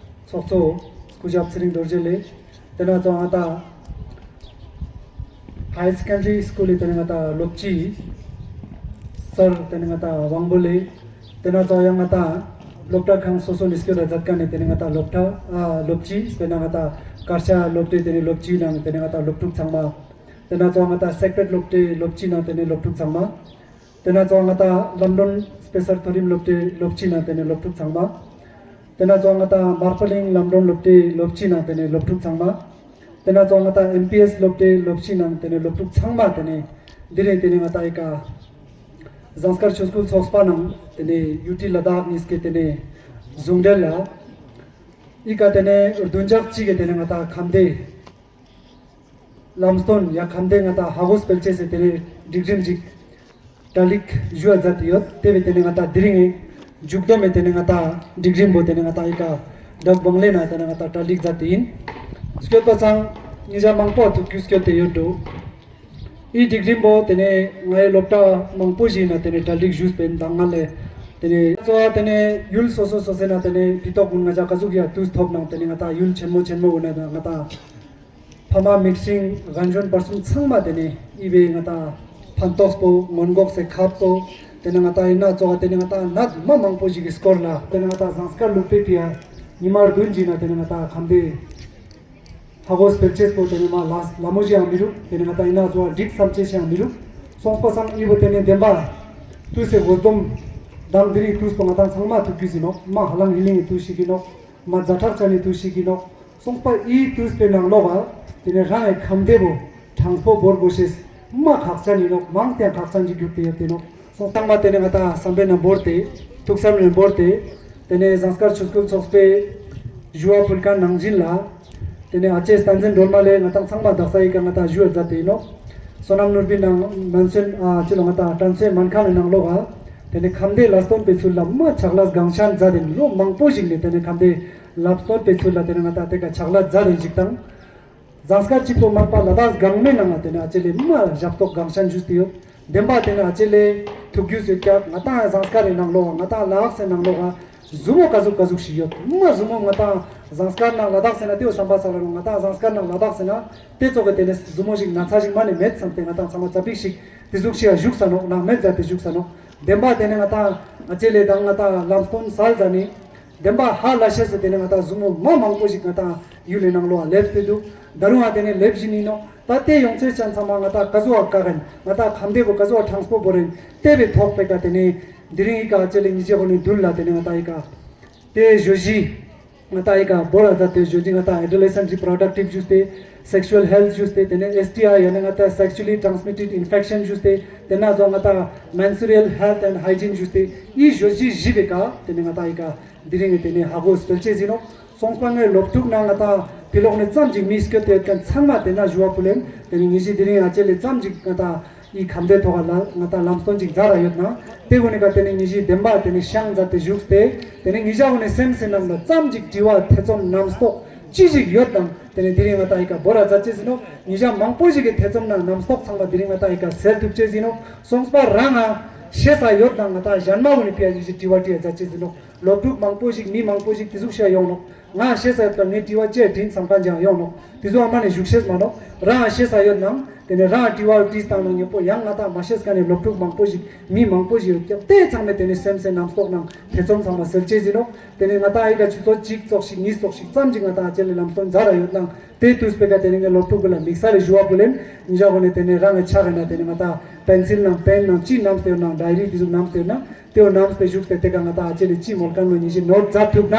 ཚོགས་གཙོ་སྐུ་ཞབས་ཚེ་རིང་རྡོ་རྗེ་ལགས། དེ་ན་ཚོ་ང་ཏང་ཧའི་སེ་ཀན་ཌ་རི་སྐུལ་ལི་དེ་ནས་ང་ཏང་སློབ་སྤྱི་སར་དེ་ནས་ང་ཏང་དབང་པོ་ལགས། དེ་ན་ཚོ་ཡང་ང་ཏང་སློབ་གྲྭ་ཁང་སོ་སོ་ནས་སྐྱོད་ལ་མཛད་མཁན་ནས་དེ་ནས་ང་ཏང་སློབ་གྲྭ་ཨ་སློབ་སྤྱི་དཔེར་ན་ང་ཏང་དཀར་ཆག་སློབ་གྲྭའི་དེ་ནས་སློབ་སྤྱི་ནང་དེ་ནས་ང་ཏང་སློབ་ཕྲུག་ཚང་མ། དེ་ན་ཚོ་ང་ཏང་སེག་རེཊ་སློབ་གྲྭའི་སློབ་སྤྱི་ནང་དེ་ནས་སློབ་ཕྲུག་ཚང་མ། དེ་ན་ཚོ་ང་ཏང་ལམ་སྒྲོན་སྤེ་སར་མཐོ་རིམ་སློབ་གྲྭའི་སློབ་སྤྱི་ནང་དེ་ནས་སློབ་ཕྲུག་ཚང་མ། དེ་ན་ཚོ་ང་ཏང་མར་པ་གླིང་ལམ་སྒྲོན་སློབ་གྲྭའི་སློབ་སྤྱི་ནང་དེ་ནས་སློབ་ཕྲུག་ཚང་མ། དེ་ན་ཚོ་ང་ཏང་ཨེམ་པི་ཨེས་སློབ་གྲྭའི་སློབ་སྤྱི་ནང་དེ་ནས་སློབ་ཕྲུག་ཚང་མ་དེ་ནས་འདི་རེད། དེ་ནས་ང་ཏང་ཨི་ཀ་ཟངས་དཀར་ཆོས་སྐུལ་ཚོགས་པ་ནང་དེ་ནས་ཡུ་ཊི་ལ་དྭགས་གཉིས་ཀའི་དེ་ནས་ཟུང་འབྲེལ་ལ་ཨི་ཀ་དེ་ནས་བདུན་ཕྲག་གཅིག་གི་དེ་ནས་ང་ཏང་ཁམས་སྡེ་ལམ་སྟོན་ཡ་ཁམས་སྡེ་ང་ཏང་ཧ་གོ་སྤེལ་ཆེད་ཟེར་དེ་ནས་སྒྲིག་རིམ་ཅིག་གྲ་སྒྲིག་ཞུ་བ་མཛད་དེ་ཡོད། དེ་བས་དེ་ནས་ང་ཏང་དེ་རིང་མཇུག་བསྡོམས་མེད་དེ་ནས་ང་ཏང་སྒྲིག་རིམ་པོ་དེ་ནས་ང་ཏང་ཨི་ཀ་བདག་དབང་ལེན་ན་དེ་ནས་ང་ཏང་གྲ་སྒྲིག་མཛད་དེ་ཡིན། སྐྱོད་པ་ཚང་ཉིན་ཞག་མང་པོ་ཐུགས་རྒྱུས་སྐྱོད་དེ་ཡོད་འགྲོ། ཨི་སྒྲིག་རིམ་པོ་དེ་ནས་ང་ཡི་སློབ་གྲྭ་མང་པོ་ཞིག་ན་དེ་ནས་གྲ་སྒྲིག་ཞུས་པའི་མདང་ང་ལས་དེ་ནས་གཙོ་བ་དེ་ནས་ཡུལ་སོ་སོ་སོ་སོའི་ན་དེ་ནས་ཕི་ཏོག་ཀུན་ང་ཅག་ག་ཟུག་ཡ་དུས་ཐོབ་ནང་དེ་ནས་ང་ཏང་ཡུལ་ཆེན་མོ་ཆེན་མོ་འོ་ན་ང་ཏང་ཕ་མ་མིག་སྲིན་རྒན་གཞོན་བར་གསུམ་ཚང་མ་དེ་ནས་ཨི་བའི་ང་ཏང་ཕན་ཐོགས་པོ་སྔོན་འགོག་སེ་ཁབ་པོ་དེ་ནས་ང་ཏང་ཡིན་ན་གཙོ་བ་དེ་ནས་ང་ཏང་ནད་མ་མང་པོ་ཞིག་གི་སྐོར་ལ་དེ་ནས་ང་ཏང་ཟངས་དཀར་ལུག་པའི་ཕི་ཡ་ཉི་མ་བདུན་ཅིག་ན་དེ་ནས་ང་ཏང་ཁམས་སྡེ་ཧ་གོ་སྤེལ་ཆེད་པོ་དེ་ནས་མ་ལ་ལ་མོ་ཞིག་ཡང་མི་རུག་དེ་ནས་ང་ཏང་ཡིན་ན་གཙོ་བ་འགྲིག་བསམ་ཆེ་ཞིག་ཡང་མི་རུག་སོང་པ་སང་ཨི་བོ་དེ་ནས་བདེན་པ་དུས་སེ་འོ་སྡོམ་དང་དེ་རིང་དུས་པོ་ང་ཏང་ཚང་མ་ཐུག་རྒྱུ་ཟིན་ནོག་མ་ཧ་ལང་ཧི་ལིང་གི་དུས་ཤིག་གི་ནོག་མ་ཛ་དྲག་ཅན་ནི་དུས་ཤིག་གི་ནོག་སོང་པ་ཨི་དུས་པའི་ནང་ལོག་ག་དེ་ནས་རང་གི་ཁམས་བདེ་བོ་དྲང་པོ་བོར་དགོས་ཤེས་མ་ཁག་ཅན་ཡིན་ནོག་མང་སྟེ་ཁག་ཅན་གྱི་རྒྱུ་དེ་ཡོད་དེ་ནོག་སོང་ཚང་མ་དེ་ནས་ང་ཏང་བསམ་པའི་ནང་བོར་ཏེ་ཐུགས་བསམ་ནས་བོར་ཏེ་དེ་ནས་ཟངས་དཀར་ཆོས་སྐུལ་ཚོགས་པའི་ཞུ་བ་ཕུལ་མཁན་ནང་བཞིན་ལ། དེ་ནས་ཨ་ཅེ་བསྟན་འཛིན་སྒྲོལ་མ་ལས་ང་ཏང་ཚང་མ་དག་ས་ཡི་ག་ང་ཏང་ཞུ་བ་མཛད་དེ་ཡིན་ནོག་བསོད་ནམས་ནོར་བུའི་ནང་མན་སོན་ཨ་ཅི་ལ་ང་ཏང་དྲན་གསོའི་སྨན་ཁང་གི་ནང་ལོག་ག་དེ་ནས་ཁམས་བདེ་ལ་སྟོན་པའི་ཚུལ་ལ་མ་ཕྱག་ལས་གང་ཤན་མཛད་དེ་ལོ་མང་པོ་ཞིག་ནས་དེ་ནས་ཁམས་བདེ་ལ་སྟོན་པའི་ཚུལ་ལ་དེ་ནས་ང་ཏང་དེ་ག་ཕྱག་ལས་མཛད་དེ་ཞིག་དང་། ཟངས་དཀར་གཅིག་པོ་མ་པ་ལ་དྭགས་གང་མའི་ནང་ང་དེ་ནས་ཨ་ཅེ་ལས་མ་ཞབས་ཏོག་གང་ཤན་ཞུས་ཏེ་ཡོད། བདེན་པ་དེ་ནས་ཨ་ཅེ་ལས་ཐུགས་རྒྱུས་ཡོད་ཀྱག་ང་ཏང་ཟངས་དཀར་རི་ནང་ལོག་ག་ང་ཏང་ལ་དྭགས་སི་ནང་ལོག་ག་ཟུ་མོ་ག་ཟུག་ག་ཟུག་ཞིག་ཡོད། མ་ཟུ་མོ་ང་ཏང་ཟངས་དཀར་ནང་ལ་དྭགས་སི་ན་དེའོ་བསམ་པ་ས་ལ་རུང་ང་ཏང་ཟངས་དཀར་ནང་ལ་དྭགས་སི་ན་དེ་ཚོ་གི་དེ་ནས་ཟུ་མོ་ཞིག་ན་ཚ་ཞིག་མ་ནས་མེད་བསམ་སྟེ་ང་ཏང་ཚང་མ་ཙ་པིག་ཞིག་དེ་ཟུག་ཞིག་ཡ་བཞུགས་ས་ནོག་ནང་མེད་མཛད་དེ་བཞུགས་ས་ནོག་བདེན་པ་དེ་ནས་ང་ཏང་ཨ་ཅེ་ལས་དང་ང་ཏང་ལམ་སྟོན་སལ་ཟ་ནི། བདེན་པ་ཧ་ལ་ཤེས་སུ་དེ་ནས་ང་ཏང་ཟུ་མོ་མ་མང་པོ་ཞིག་ང་ཏང་ཡུལ་ལི་ནང་ལོག་ལེབས་ཏེ་འདུག་ད་རུང་ང་དེ་ནས་ལེབས་བཞིན་ཡིན་ནོག་ད་དེ་ཡོང་ཚེ་ཅན་ཚང་མ་ང་ཏང་ག་ཟུ་བ་བཀག་གིན་ང་ཏང་ཁམས་བདེ་བོ་ག་ཟུ་བ་དྲང་པོ་བོ་རིན་དེ་བའི་ཐོག་པེ་ཀ་དེ་ནས་དེ་རིང་ཡི་ག་ཨ་ཅེ་ལས་ཉི་ཅེ་བོ་ནས་འདུལ་ལ་དེ་ནས་ང་ཏང་ཡི་ག་དེ་བཞོ་ཞི་ང་ཏང་ཡི་ག་བོ་ར་ཛ་དེ་བཞོ་ཞི་ང་ཏང་adolescent reproductive ཞུས་ཏེ་sexual health ཞུས་ཏེ་དེ་ནས་S T I ཡ་ནས་ང་ཏང་sexually transmitted infection ཞུས་ཏེ་དེ་ན་ཚོ་ང་ཏང་menstrual health and hygiene ཞུས་ཏེ་ཡི་བཞོ་ཞི་བཞི་བེ་ཀ་དེ་ནས་ང་ཏང་ཡི་ག་དེ་རིང་གི་དེ་ནས་ཧ་གོ་སྤེལ་ཆེད་ཟིན་ནོག་སོང་པ་ངའི་སློབ་ཕྲུག་ནང་ང་ཏང་ཕི་ལོག་ནས་ཙམ་ཅིག་མི་སྐྱོད་དེ་ཡོད་མཁན་ཚང་མ་དེ་ན་ཞུ་བ་ཕུལ་ལེན། དེ་ནས་ཉི་ཤི་དེ་རིང་ཨ་ཅེ་ལས་ཙམ་ཅིག་ང་ཏང་ཨི་ཁམས་བདེ་ཐོག་ལ་ང་ཏང་ལམ་སྟོན་ཅིག་མཛད་ར་ཡོད་ན། དེ་གུན་ནི་ཀ་དེ་ནས་ཉི་ཤི་བདེན་པ་དེ་ནས་ཤང་མཛད་དེ་བཞུགས་ཏེ་དེ་ནས་ཉི་ཤ་གུན་ནི་སེམས་སེ་ནང་ལ་ཙམ་ཅིག་དྲི་བ་ཐེ་ཚོམ་རྣམ་རྟོག་ཅི་ཞིག་ཡོད་དང་དེ་ནས་དེ་རིང་ང་ཏང་ཨི་ཀ་བོ་ར་ཛ་ཅེ་ཟིན་ནོག་ཉི་ཤ་མང་པོ་ཞིག་གི་ཐེ་ཚོམ་ནང་རྣམ་རྟོག་ཚང་མ་དེ་རིང་ང་ཏང་ཨི་ཀ་སེལ་ཐུབ་ཅེ་ཟིན་ནོག་སོང་པ་རང་ང་ཤེས་ས་ཡོད་དང་ང་ཏང་གཞན་མ་གུན་ནི་ཕི་ཡ་ཉི་ཤི་དྲི་བ་དྲི་ཡ་ཛ་ཅེ་ཟིན་ནོག་སློབ་ཕྲུག་མང་པོ་ཞིག་མི་མང་པོ་ཞིག་དེ་ཟུག་བཤད་ཡོང་ནོག་ང་ཤེས་ས་ཡོད་པ་ངའི་དྲི་བ་ཅེས་དྲིན་བསམ་མཁན་ཅང་ཡོང་ནོག་དེ་ཚོ་ཨ་མ་ནས་བཞུགས་ཤེས་མ་ནོག་རང་ཤེས་ས་ཡོད་ནང་དེ་ནས་རང་དྲི་བ་དྲིས་བཏང་ནང་ཉེ་པོ་ཡང་ང་ཏང་མ་ཤེས་མཁན་ནས་སློབ་ཕྲུག་མང་པོ་ཞིག་མི་མང་པོ་ཞིག་ཡོད་ཀྱང་དེ་ཚང་མས་དེ་ནས་སེམས་སེ་རྣམ་རྟོག་ནང་ཐེ་ཚོམ་ཚང་མ་སེལ་ཅེས་ཟིན་ནོག་དེ་ནས་ང་ཏང་ཨི་ཀ་ཆུ་ཚོད་གཅིག་ཙོགས་ཤིག་གཉིས་ཙོགས་ཤིག་ཙམ་ཅིག་ང་ཏང་ཨ་ཅེ་ལས་ལམ་སྟོན་མཛད་ར་ཡོད་ནང་དེ་དུས་པེ་ཀ་དེ་ནས་ངའི་སློབ་ཕྲུག་གུན་ལ་དམིགས་བསལ་ཞུ་བ་ཕུལ་ལེན། ཉི་ཤ་གུན་ནི་དེ་ནས་རང་གི་ཕྱག་གི་ན་དེ་ནས་ང་ཏང་པེན་སིལ་ནང་པེན་ནང་ཅི་བསྣམས་ཏེ་ཡོད་ནང་ཌའི་རི་དེ་ཚོ་བསྣམས་ཏེ་ཡོད་ན་དེ་བོ་བསྣམས་ཏེ་བཞུགས་ཏེ་དེ་ཀ་ང་ཏང་ཨ་ཅེ་ལས་ཅི་མོལ་མཁན་ལོ་ཉི་ཤི་ནོར་མཛད་ཐུབ་ན་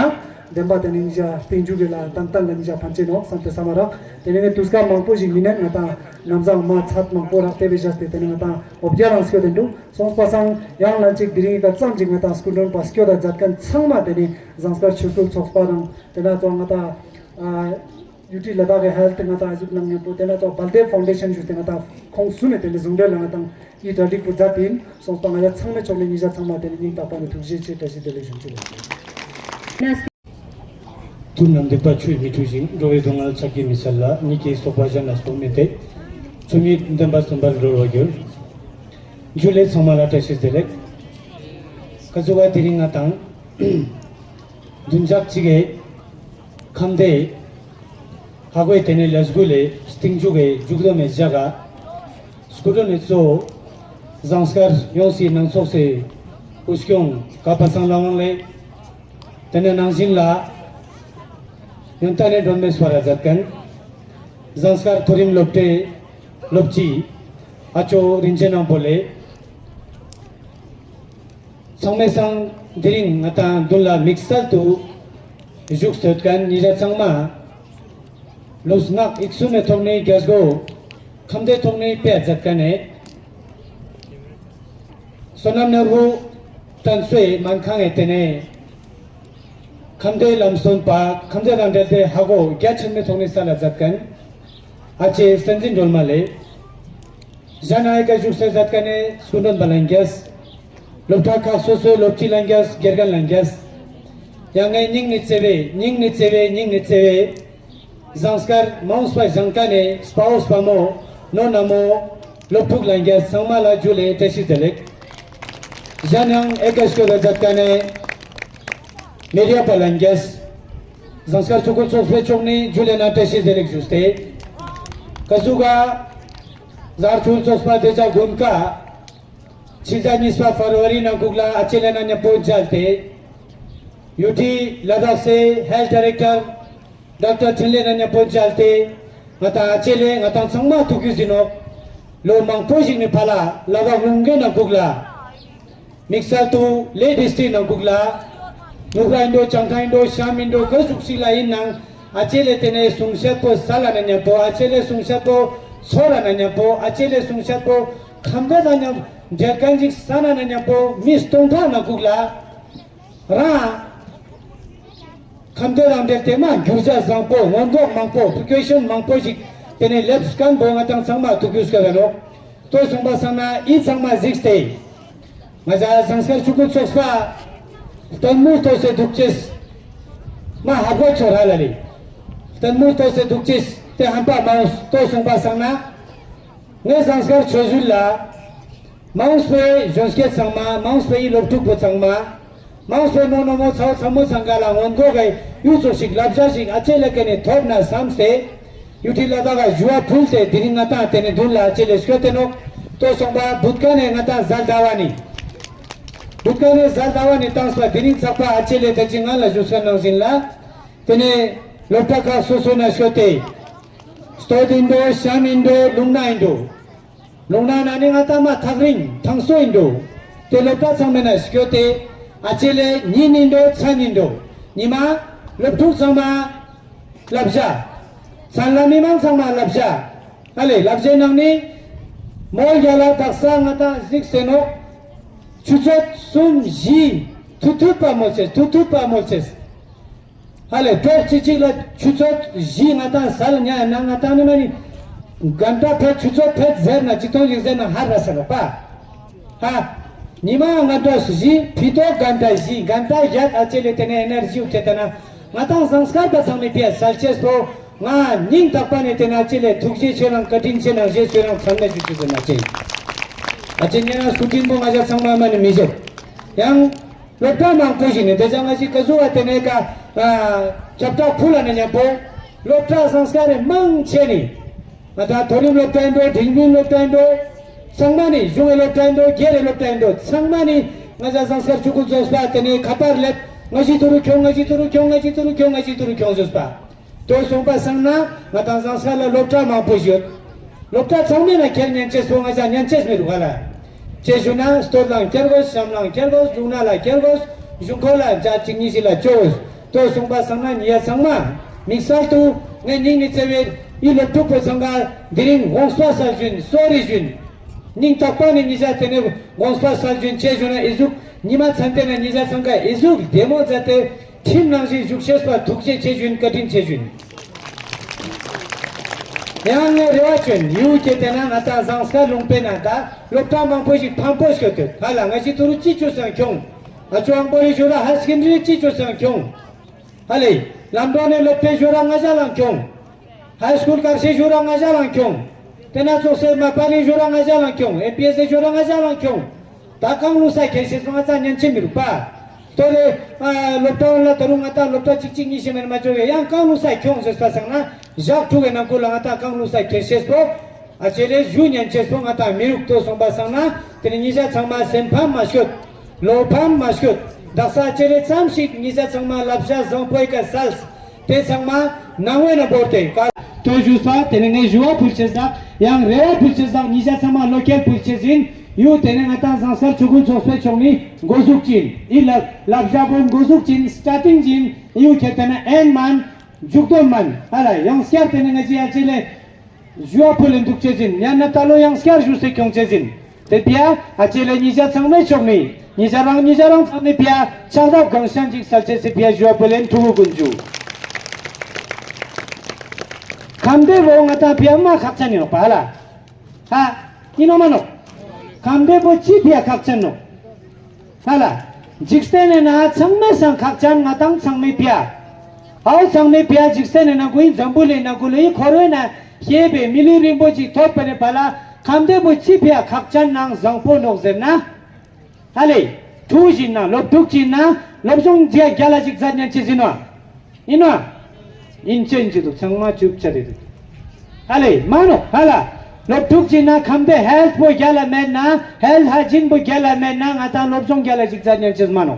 བདེན་པ་དེ་ནས་ཉི་ཤ་རྟིང་མཇུག་གི་ལ་ཏན་ཏན་ལ་ཉི་ཤ་ཕན་ཆེ་ནོག་བསམ་སྟེ་བསམ་མ་རག་དེ་ནས་ངའི་དུས་སྐབས་མང་པོ་ཞིག་མི་ནས་ང་ཏང་ནམ་བཟང་མ་ཚད་མང་པོ་རག་དེ་བས་བཞག་སྟེ་དེ་ནས་ང་ཏང་འོ་བརྒྱ་རང་སྐྱོད་དེ་འགྲོ་སོང་པ་སང་ཡང་ལན་གཅིག་དེ་རིང་གི་ཀ་ཙམ་ཅིག་ང་ཏང་སྐུ་མགྲོན་པ་སྐྱོད་ད་མཛད་མཁན་ཚང་མ་དེ་ནས་ཟངས་དཀར་ཆོས་སྐུལ་ཚོགས་པ་རང་དེ་ན་ཚོ་ང་ཏང་ཨ། ཡུ་ཊི་ལ་དྭགས་ཀྱི་ཧེལ་ཐི་ང་དང་ཨ་ཟུག་གནང་མཉམ་པོ་དེ་ན་ཚོ་བལ་དེབ་ཕའུན་ཌེ་ཤན་ཞུས་ཏེ་ང་དང་ཁོང་གསུམ་ནས་དེ་ནས་ཟུང་འབྲེལ་ལ་ང་དང་ཨི་གྲ་སྒྲིག་པོ་མཛད་དེ་ཡིན་སོང་པ། ང་ཡ་ཚང་མའི་ཕྱོགས་ནས་ཉིན་ཞག་ཚང་མ་དེ་ནས་སྙིང་ཐག་པ་ནས་ཐུགས་རྗེ་ཆེ། བཀྲ་ཤིས་བདེ་ལེགས་ཞུ་ཆེད། ཐུགས་རྣམས་འདུན་པ་ཆུ་ཡིས་མི་འཁྲུ་ཞིང་། འགྲོ་བའི་སྡུག་བསྔལ་ཕྱག་གིས་མི་སེལ་ལ། ཉིད་ཀྱི་སོགས་པ་གཞན་ལ་སོགས་མི་སྟེར། ཆོས་ཉིད་བདེན་པ་སྟོན་པར་འགྲོ་བར་འགྱུར། ཇུ་ལེ། ཚང་མ་ལ་བཀྲ་ཤིས་བདེ་ལེགས། ཀ་ཟུག་པ་དེ་རིང་ང་དང་བདུན་ཞག་གཅིག་གི་ཁམས་བདེ་ཧ་གོའི་དེ་ནས་ལས་འགུལ་ལས་སྟེང་འཇུག་གི་མཇུག་སྡོམ་མི་བཞག་ག་སྐུ་མགྲོན་ནས་གཙོ་བོ་ཟངས་དཀར་ཡོངས་སུ་ནང་ཚོགས་སུ་སྐུ་སྐྱོང་ཀ་པ་སངས་ལ་དབང་ལས། དེ་ནས་ནང་བཞིན་ལ་ཡོན་ཏན་ནས་སྒྲོན་མེ་སྤར་ར་མཛད་མཁན་ཟངས་དཀར་མཐོ་རིམ་སློབ་གྲྭའི་སློབ་སྤྱི་ཨ་ཅོ་རིན་ཆེན་སྣང་པོ་ལས། ཚང་མས་སང་དེ་རིང་ང་དང་མདུན་ལ་དམིགས་བསལ་དུ་བཞུགས་སྡོད་མཁན་ཉེ་ཆར་ཚང་མ་ལུས་ངག་ཡིད་གསུམ་མའི་ཐོག་ནས་རྒྱལ་སྒོ་ཁམས་བདེའི་ཐོག་ནས་ཕྱེ་མཛད་མཁན་ནས། བསོད་ནམས་ནོར་བུ་བསྟན་སྲོལ་སྨན་ཁང་ངི་དེ་ནས་ཁམས་བདེའི་ལམ་སྟོན་པ་ཁམས་བདེ་དང་འབྲེལ་ཏེ་ཧ་གོ་རྒྱ་ཆེན་མོའི་ཐོག་ནས་ས་ལ་མཛད་མཁན་ཨ་ཅེ་བསྟན་འཛིན་སྒྲོལ་མ་ལས། གཞན་ཨའི་ཀ་བཞུགས་སའི་མཛད་མཁན་ནས་སྐུ་མགྲོན་པ་ལྷན་རྒྱས། སློབ་གྲྭ་ཁག་སོ་སོའི་སློབ་སྤྱི་ལྷན་རྒྱས། དགེ་རྒན་ལྷན་རྒྱས། ཡང་ངའི་སྙིང་ནས་བརྩེ་བའི་སྙིང་ནས་བརྩེ་བའི་སྙིང་ནས་བརྩེ་བའི་ཟངས་དཀར་མ་འོངས་པ་ཞིང་ཁ་ནས་དཔའ་བོ་དཔའ་མོ་ནོ་ན་མོ་སློབ་ཕྲུག་ལྷན་རྒྱས་ཚང་མ་ལ་ཇུ་ལེ་བཀྲ་ཤིས་བདེ་ལེགས། གཞན་ཡང་ཨའི་ཀ་སྐྱོད་ལ་མཛད་མཁན་ནས་མི་རིགས་པ་ལྷན་རྒྱས། ཟངས་དཀར་ཆོས་སྐུལ་ཚོགས་པའི་ཕྱོགས་ནས་ཇུ་ལེ་ན་བཀྲ་ཤིས་བདེ་ལེགས་ཞུས་ཏེ། ཀ་ཟུག་ག་ཟངས་དཀར་ཆོས་སྐུལ་ཚོགས་པ་དེ་ཅག་དགུན་ཁ་ཕྱི་ཟླ་གཉིས་པ་ཕེབ་རུ་ཝ་རི་ནང་ཁུག་ལ་ཨ་ཅེ་ལེ་ན་མཉམ་པོ་མཇལ་ཏེ། ཡུ་ཊི་ལ་དྭགས་སི་ཧེལ་ཐི་ཌི་རེག་ཊར་ཌོག་ཊར་འཕྲིན་ལས་ན་མཉམ་པོ་མཇལ་ཏེ། ང་དང་ཨ་ཅེ་ལེ་ང་དང་ཚང་མ་ཐུགས་རྒྱུས་ཡིན་ནོག་ལོ་མང་པོ་ཞིག་ནས་ཕར་ལ་ལ་དྭགས་ལུང་གི་ནང་ཁུག་ལ། དམིགས་བསལ་དུ་ལེ་ཌི་སི་ཊི་ནང་ཁུག་ལ། ནུབ་ར་ཡིན་འགྲོ་བྱང་ཐང་ཡིན་འགྲོ་ཤམ་ཡིན་འགྲོ་ག་ཟུག་ཞིག་ལ་ཡིན་ནའང་ཨ་ཅེ་ལེ་དེ་ནས་གསུང་བཤད་པོ་ས་ལ་ན་མཉམ་པོ། ཨ་ཅེ་ལེ་གསུང་བཤད་པོ་ཚོ་ར་ན་མཉམ་པོ། ཨ་ཅེ་ལེ་གསུང་བཤད་པོ་ཁམས་བདེ་ལ་མཉམ་འབྲེལ་མཁན་ཅིག་ས་ན་ན་མཉམ་པོ་མི་སྟོང་ཕྲག་ནང་ཁུག་ལ། རང་ཁམས་བདེ་དང་འབྲེལ་ཏེ་མ་འགྱུར་བ་བཟང་པོ་སྔོན་འགོག་མང་པོ་པི་རི་ཀོ་ཤན་མང་པོ་ཞིག་དེ་ནས་ལེབ་མཁན་པོ་ང་དང་ཚང་མ་ཐུགས་རྒྱུས་སྐལ་བ་ནོག་ལྟོས་སོང་པ་སང་ན་ཨི་ཚང་མ་གཟིགས་ཏེ། ང་ཚ་ཟངས་དཀར་ཆོས་སྐུལ་ཚོགས་པ་ལྟད་མོ་ལྟོས་སེ་འདུག་ཅེས། མ་ཧ་གོ་ཚོ་ར་ལ་ལི། ལྟད་མོ་ལྟོས་སེ་འདུག་ཅེས་དེ་ཧམ་པ་མ་འོང་ལྟོས་སོང་པ་སང་ན། ངས་ཟངས་དཀར་ཆོས་ཟུར་ལ། མ་འོངས་པའི་གཞོན་སྐྱེས་ཚང་མ། མ་འོངས་པའི་སློབ་ཕྲུག་པོ་ཚང་མ། མ་འོངས་པའི་ནོ་ནོ་མོ་ཚ་བོ་ཚ་མོ་ཚང་ག་ལ་སྔོན་འགོག་གི་ཡུལ་ཚོ་ཞིག་བསླབ་བྱ་ཞིག་ཨ་ཅེ་ལེ་ཀ་ནས་ཐོབ་ན་བསམས་ཏེ། ཡུ་ཊི་ལ་དྭགས་ཞུ་བ་ཕུལ་ཏེ་དེ་རིང་ང་དང་དེ་ནས་མདུན་ལ་ཨ་ཅེ་ལེ་སྐྱོད་དེ་ནོག་ལྟོས་སོང་པ་བུད་ཀ་ནས་ང་དང་གཟའ་ཟླ་བ་ནི། བུད་ཀ་ནས་གཟའ་ཟླ་བ་ནི་བཏང་པ་དེ་རིང་ཚགས་པ་ཨ་ཅེ་ལེ་ད་ཅི་ང་ལ་ཞུ་ས་ནང་བཞིན་ལ། དེ་ནས་སློབ་གྲྭ་ཁག་སོ་སོ་ན་སྐྱོད་དེ། སྟོད་ཡིན་འགྲོ་ཤམ་ཡིན་འགྲོ་ལུང་ན་ཡིན་འགྲོ། ལུང་ན་ན་ནི་ང་ད་མ་ཐག་རིང་ཐང་སོ་ཡིན་འགྲོ། དེ་སློབ་གྲྭ་ཚང་མའི་ན་སྐྱོད་དེ། ཨ་ཅེ་ལེ་ཉིན་ཡིན་འགྲོ་མཚན་ཡིན་འགྲོ། ཉི་མ་སློབ་ཕྲུག་ཚང་མ་བསླབ་བྱ། མཚན་ལ་མི་མང་ཚང་མ་བསླབ་བྱ། ཨ་ལེ་བསླབ་བྱའི་ནང་ནི། མོ་རྒྱ་ལ་དག་ས་ང་དང་གཟིགས་སེ་ནོག་ཆུ་ཚོད་གསུམ་བཞི་ཐུ་ཐུ་པ་མོ་ཆེ་ཐུ་ཐུ་པ་མོ་ཆེ། ཧ་ལས་གྲོགས་གཅིག་གཅིག་ལ་ཆུ་ཚོད་བཞི་ང་དང་ས་ལ་ཉལ་ན་ང་དང་ནི་མ་ནི། གན་ཏྲ་ཕེད་ཆུ་ཚོད་ཕེད་ཟེར་ན་ཅི་ཐོང་ཞིག་ཟེར་ན་ཧ་ར་ས་ར་པ། ཧ། ཉི་མ་གན་ཏྲ་བཞི་ཕི་ཏོ་གན་ཏྲ་བཞི་གན་ཏྲ་བརྒྱད་ཨ་ཅེ་ལེ་དེ་ནས་ཨེ་ནར་ཇི་ཡུག་ཐེ་ད་ན་ང་དང་ཟངས་དཀར་པ་ཚང་མའི་ཕི་ཡ་སལ་ཅེས་པོ་ང་སྙིང་ཐག་པ་ནས་དེ་ན་ཨ་ཅེ་ལེ་ཐུགས་རྗེ་ཆེ་རང་བཀའ་དྲིན་ཆེ་ནང་བཞེས་ཆོས་རང་ཚང་ནས་ཞུ་ཆུ་ཟེར་ན་ཅེ། ཨ་ཅེ་ཉེ་རང་སུ་དྲིན་པོ་ང་ཞ་ཚང་མ་མ་ནི་མི་བཞེས། ཡང་། སློབ་གྲྭ་མང་པོ་ཞིག་ནས་དེ་ཅང་ང་ཞིག་ག་ཟུ་བ་དེ་ནས་ཀ་ཁྱབ་བསྒྲགས་ཕུལ་ལ་ནས་མཉམ་པོ་སློབ་གྲྭ་ཟངས་དཀར་རེ་མང་ཆེ་ནི་ང་ད་མཐོ་རིམ་སློབ་གྲྭ་ཡིན་འགྲོ་འབྲིང་རིམ་སློབ་གྲྭ་ཡིན་འགྲོ་ཚང་མ་ནི་གཞུང་ངི་སློབ་གྲྭ་ཡིན་འགྲོ་སྒེར་རི་སློབ་གྲྭ་ཡིན་འགྲོ་ཚང་མ་ནི་ང་ཞ་ཟངས་དཀར་ཆོས་སྐུལ་ཚོགས་པ་དེ་ནས་ཁ་པར་སླེབས་ང་ཞིག་ཏུ་རུ་ཁྱོང་ང་ཞིག་ཏུ་རུ་ཁྱོང་ང་ཞིག་ཏུ་རུ་ཁྱོང་ང་ཞིག་ཏུ་རུ་ཁྱོང་བཟོས་པ། ལྟོས་སོང་པ་སང་ན་ང་དང་ཟངས་དཀར་ལ་སློབ་གྲྭ་མང་པོ་ཡོད། སློབ་གྲྭ་ཚང་མའི་ནང་ཁྱེར་ཉན་ཅེས་སོ་ང་ཞ་ཉན་ཅེས་མི་རུ་ག་ལ། ཅེས་ཞུ་ན་སྟོད་ལང་ཁྱེར་དགོས་ཤམ་ལང་ཁྱེར་དགོས་ལུང་ན་ལ་ཁྱེར་དགོས་གཞུང་ཁོ་ལ་འཇའ་གཅིག་གཉིས་ཤིག་ལ་ཅོས། ལྟོས་སོང་པ་སང་ན་ཉི་ཡ་ཚང་མ་དམིགས་བསལ་དུ་ངའི་སྙིང་ནས་བརྩེ་བའི་ཡི་སློབ་ཕྲུག་པོ་ཚང་ག་འདི་རིང་དགོངས་པ་སལ་བཞིན་གསོལ་རས་བཞིན། སྙིང་ཐག་པ་ནས་ཉི་ཞ་དེ་ནས་དགོངས་པ་སལ་བཞིན་ཅེས་ཞུ་ན་ཨི་ཟུག་ཉི་མ་ཚན་ཏེ་ན་ཉི་ཞ་ཚང་ག་ཨི་ཟུག་བདེ་མོ་མཛད་དེ། ཁྲིམས་ནང་བཞིན་བཞུགས་ཤེས་པ་ཐུགས་རྗེ་ཆེ་ཞུ་ཡིན་བཀའ་དྲིན་ཆེ་ཞུ་ཡིན། ཡང་ངས་རེ་བ་བཅོལ་ཡུལ་གྱི་དེ་ན་ང་ད་ཟངས་དཀར་ལུང་པའི་ན་ད་སློབ་གྲྭ་མང་པོ་ཞིག་ཕམ་པོ་སྐྱོད་དུས་ཧ་ལ་ང་ཞིག་ཏུ་རུ་ཅི་བཅོས་སང་ཁྱོང་། ཨ་ཅོ་ཨང་པོ་རི་ཞོ་ར་ཧ་སི་ཀེན་ཌི་རི་ཅི་བཅོས་སང་ཁྱོང་། ཧ་ལེ། ལམ་འགྲོ་ནས་སློབ་གྲྭའི་ཞོ་ར་ང་ཞ་ལང་ཁྱོང་། ཧའི་སྐུལ་དཀར་ཤའི་ཞོ་ར་ང་ཞ་ལང་ཁྱོང་། དེ་ན་ཚོགས་སེ་མ་པ་ལི་ཞོ་ར་ང་ཞ་ལང་ཁྱོང་། ཨེམ་པི་ཨེས་ཨེ་ཞོ་ར་ང་ཞ་ལང་ཁྱོང་། ད་གང་ལུ་ས་ཁྱེར་ཤེས་སོང་ང་ཚ་ཉན་ཆེ་མི་རུག་པ། ལྟོ་རེ། ཨ་སློབ་གྲྭ་ལ་ད་རུང་ང་ད་སློབ་གྲྭ་གཅིག་གཅིག་གཉིས་ཤེས་མེད་མ་ཅོ་བས་ཡང་གང་ལུ་ས་ཁྱོང་ཟེར་པ་སང་ན་ཞག་དྲུག་གི་ནང་ཁུལ་ལ་ང་ད་གང་ལུ་ས་ཁྱེར་ཤེས་པོ། ཨ་ཅེ་རེ་ཞུ་ཉན་ཆེས་པོ་ང་ད་མི་རུག་ལྟོ་སོང་པ་སང་ན་དེ་ནི་ཉི་ཤ་ཚང་མ་སེམས་ཕམ་མ་ཤོད། ལོ་ཕམ་མ་ཤོད། དག་ས་ཨ་ཅེ་རེ་ཙམ་ཞིག་ཉི་ཤ་ཚང་མ་ལབ་ཤ་བཟང་པོའི་ཀ་སལ། དེ་ཚང་མ་ནང་བའི་ན་བོར་ཏེ་ཀ་ལྟོས་ཞུས་པ་དེ་ནས་ངས་ཞུ་བ་ཕུལ་ཆེ་ཟག་ཡང་རེ་བ་ཕུལ་ཆེ་ཟག་ཉིས་བརྒྱ་ཚང་མ་བློ་སྐྱེད་ཕུལ་ཆེ་ཟིན་ཡུ་དེ་ནས་ང་ཏང་ཟངས་དཀར་ཆུ་ཁུན་ཚོགས་པའི་ཕྱོགས་ནས་འགོ་ཟུག་ཅིན་ཨི་ལབ་ལབ་བཞག་པོ་འགོ་ཟུག་ཅིན་སྟ་ཏིང་ཅིན་ཡུ་ཁྱེད་དེ་ན་ཨེན་མན་མཇུག་སྡོམ་མན་ཨ་ལ་ཡང་སྐྱར་དེ་ནས་ང་ཅི་ཡ་ཅི་ལས། ཞུ་བ་ཕུལ་ལེ་འདུག་ཅེས་ཟིན་ཡང་ན་ད་ལོ་ཡང་སྐྱར་ཞུ་སེ་ཁྱོང་ཅེས་ཟིན། དེ་ཕིའ་ཨ་ཅེ་ལེ་ཉི་ཤ་ཚང་མའི་ཕྱོགས་ནས་ཉི་ཤ་རང་ཉི་ཤ་རང་ཚང་ནས་ཕིའ་ཕྱག་རབ་གང་ཤང་ཅིག་སལ་ཅེས་སི་ཕིའ་ཞུ་བ་ཕུལ་ལེ་ཕྲུ་གུ་ཀུན་ཇུ། ཁམས་བདེ་བོ་ང་དང་ཕིའ་མ་ཁག་ཅན་ཡོད་པ་ལ། ཧ། ཡིན་ནོ་མ་ནོ། ཁམས་བདེ་བོ་ཅི་ཕིའ་ཁག་ཅན་ནོ། ཧ་ལ། འཇིག་རྟེན་ནི་ན་ཚང་མའི་སང་ཁག་ཅན་ང་དང་ཚང་མའི་ཕིའ། ཨའོ་ཚང་མའི་ཕིའ་འཇིག་རྟེན་ནི་ན་གུ་ཡིན་འཛམ་བུ་གླིང་ན་གུ་ལུ་ཡི་འཁོར་བའི་ན་ཤེས་པའི་མི་ལུས་རིན་པོ་ཅིག་ཐོབ་པ་ནི་པ་ལ་ཁམས་བདེ་བོ་ཅི་ཕིའ་ཁག་ཅན་ནང་བཟང་པོ་ནོག་ཟེར་ན། ཧ་ལེ། ཕྲུ་གུ་ཅིག་ན་སློབ་ཕྲུག་ཅིག་ན་སློབ་སྦྱོང་རྒྱ་རྒྱ་ལ་ཅིག་མཛད་ཉན་ཅི་ཟིན་ནོ། ཡིན་ནོ། ཡིན་ཅན་ཅི་འདུག་ཚང་མ་ཅུབ་ཆ་རེད་འདུག་ཧ་ལེ་མ་ནོ་ཧ་ལ། སློབ་ཕྲུག་ཅིག་ན་ཁམས་པའི་ཧེལ་ཐི་པོ་རྒྱ་ལ་མེད་ན་ཧེལ་ཧ་ཇིན་པོ་རྒྱ་ལ་མེད་ན་ང་དང་སློབ་སྦྱོང་རྒྱ་ལ་ཅིག་མཛད་ཉན་ཅིས་མ་ནོ།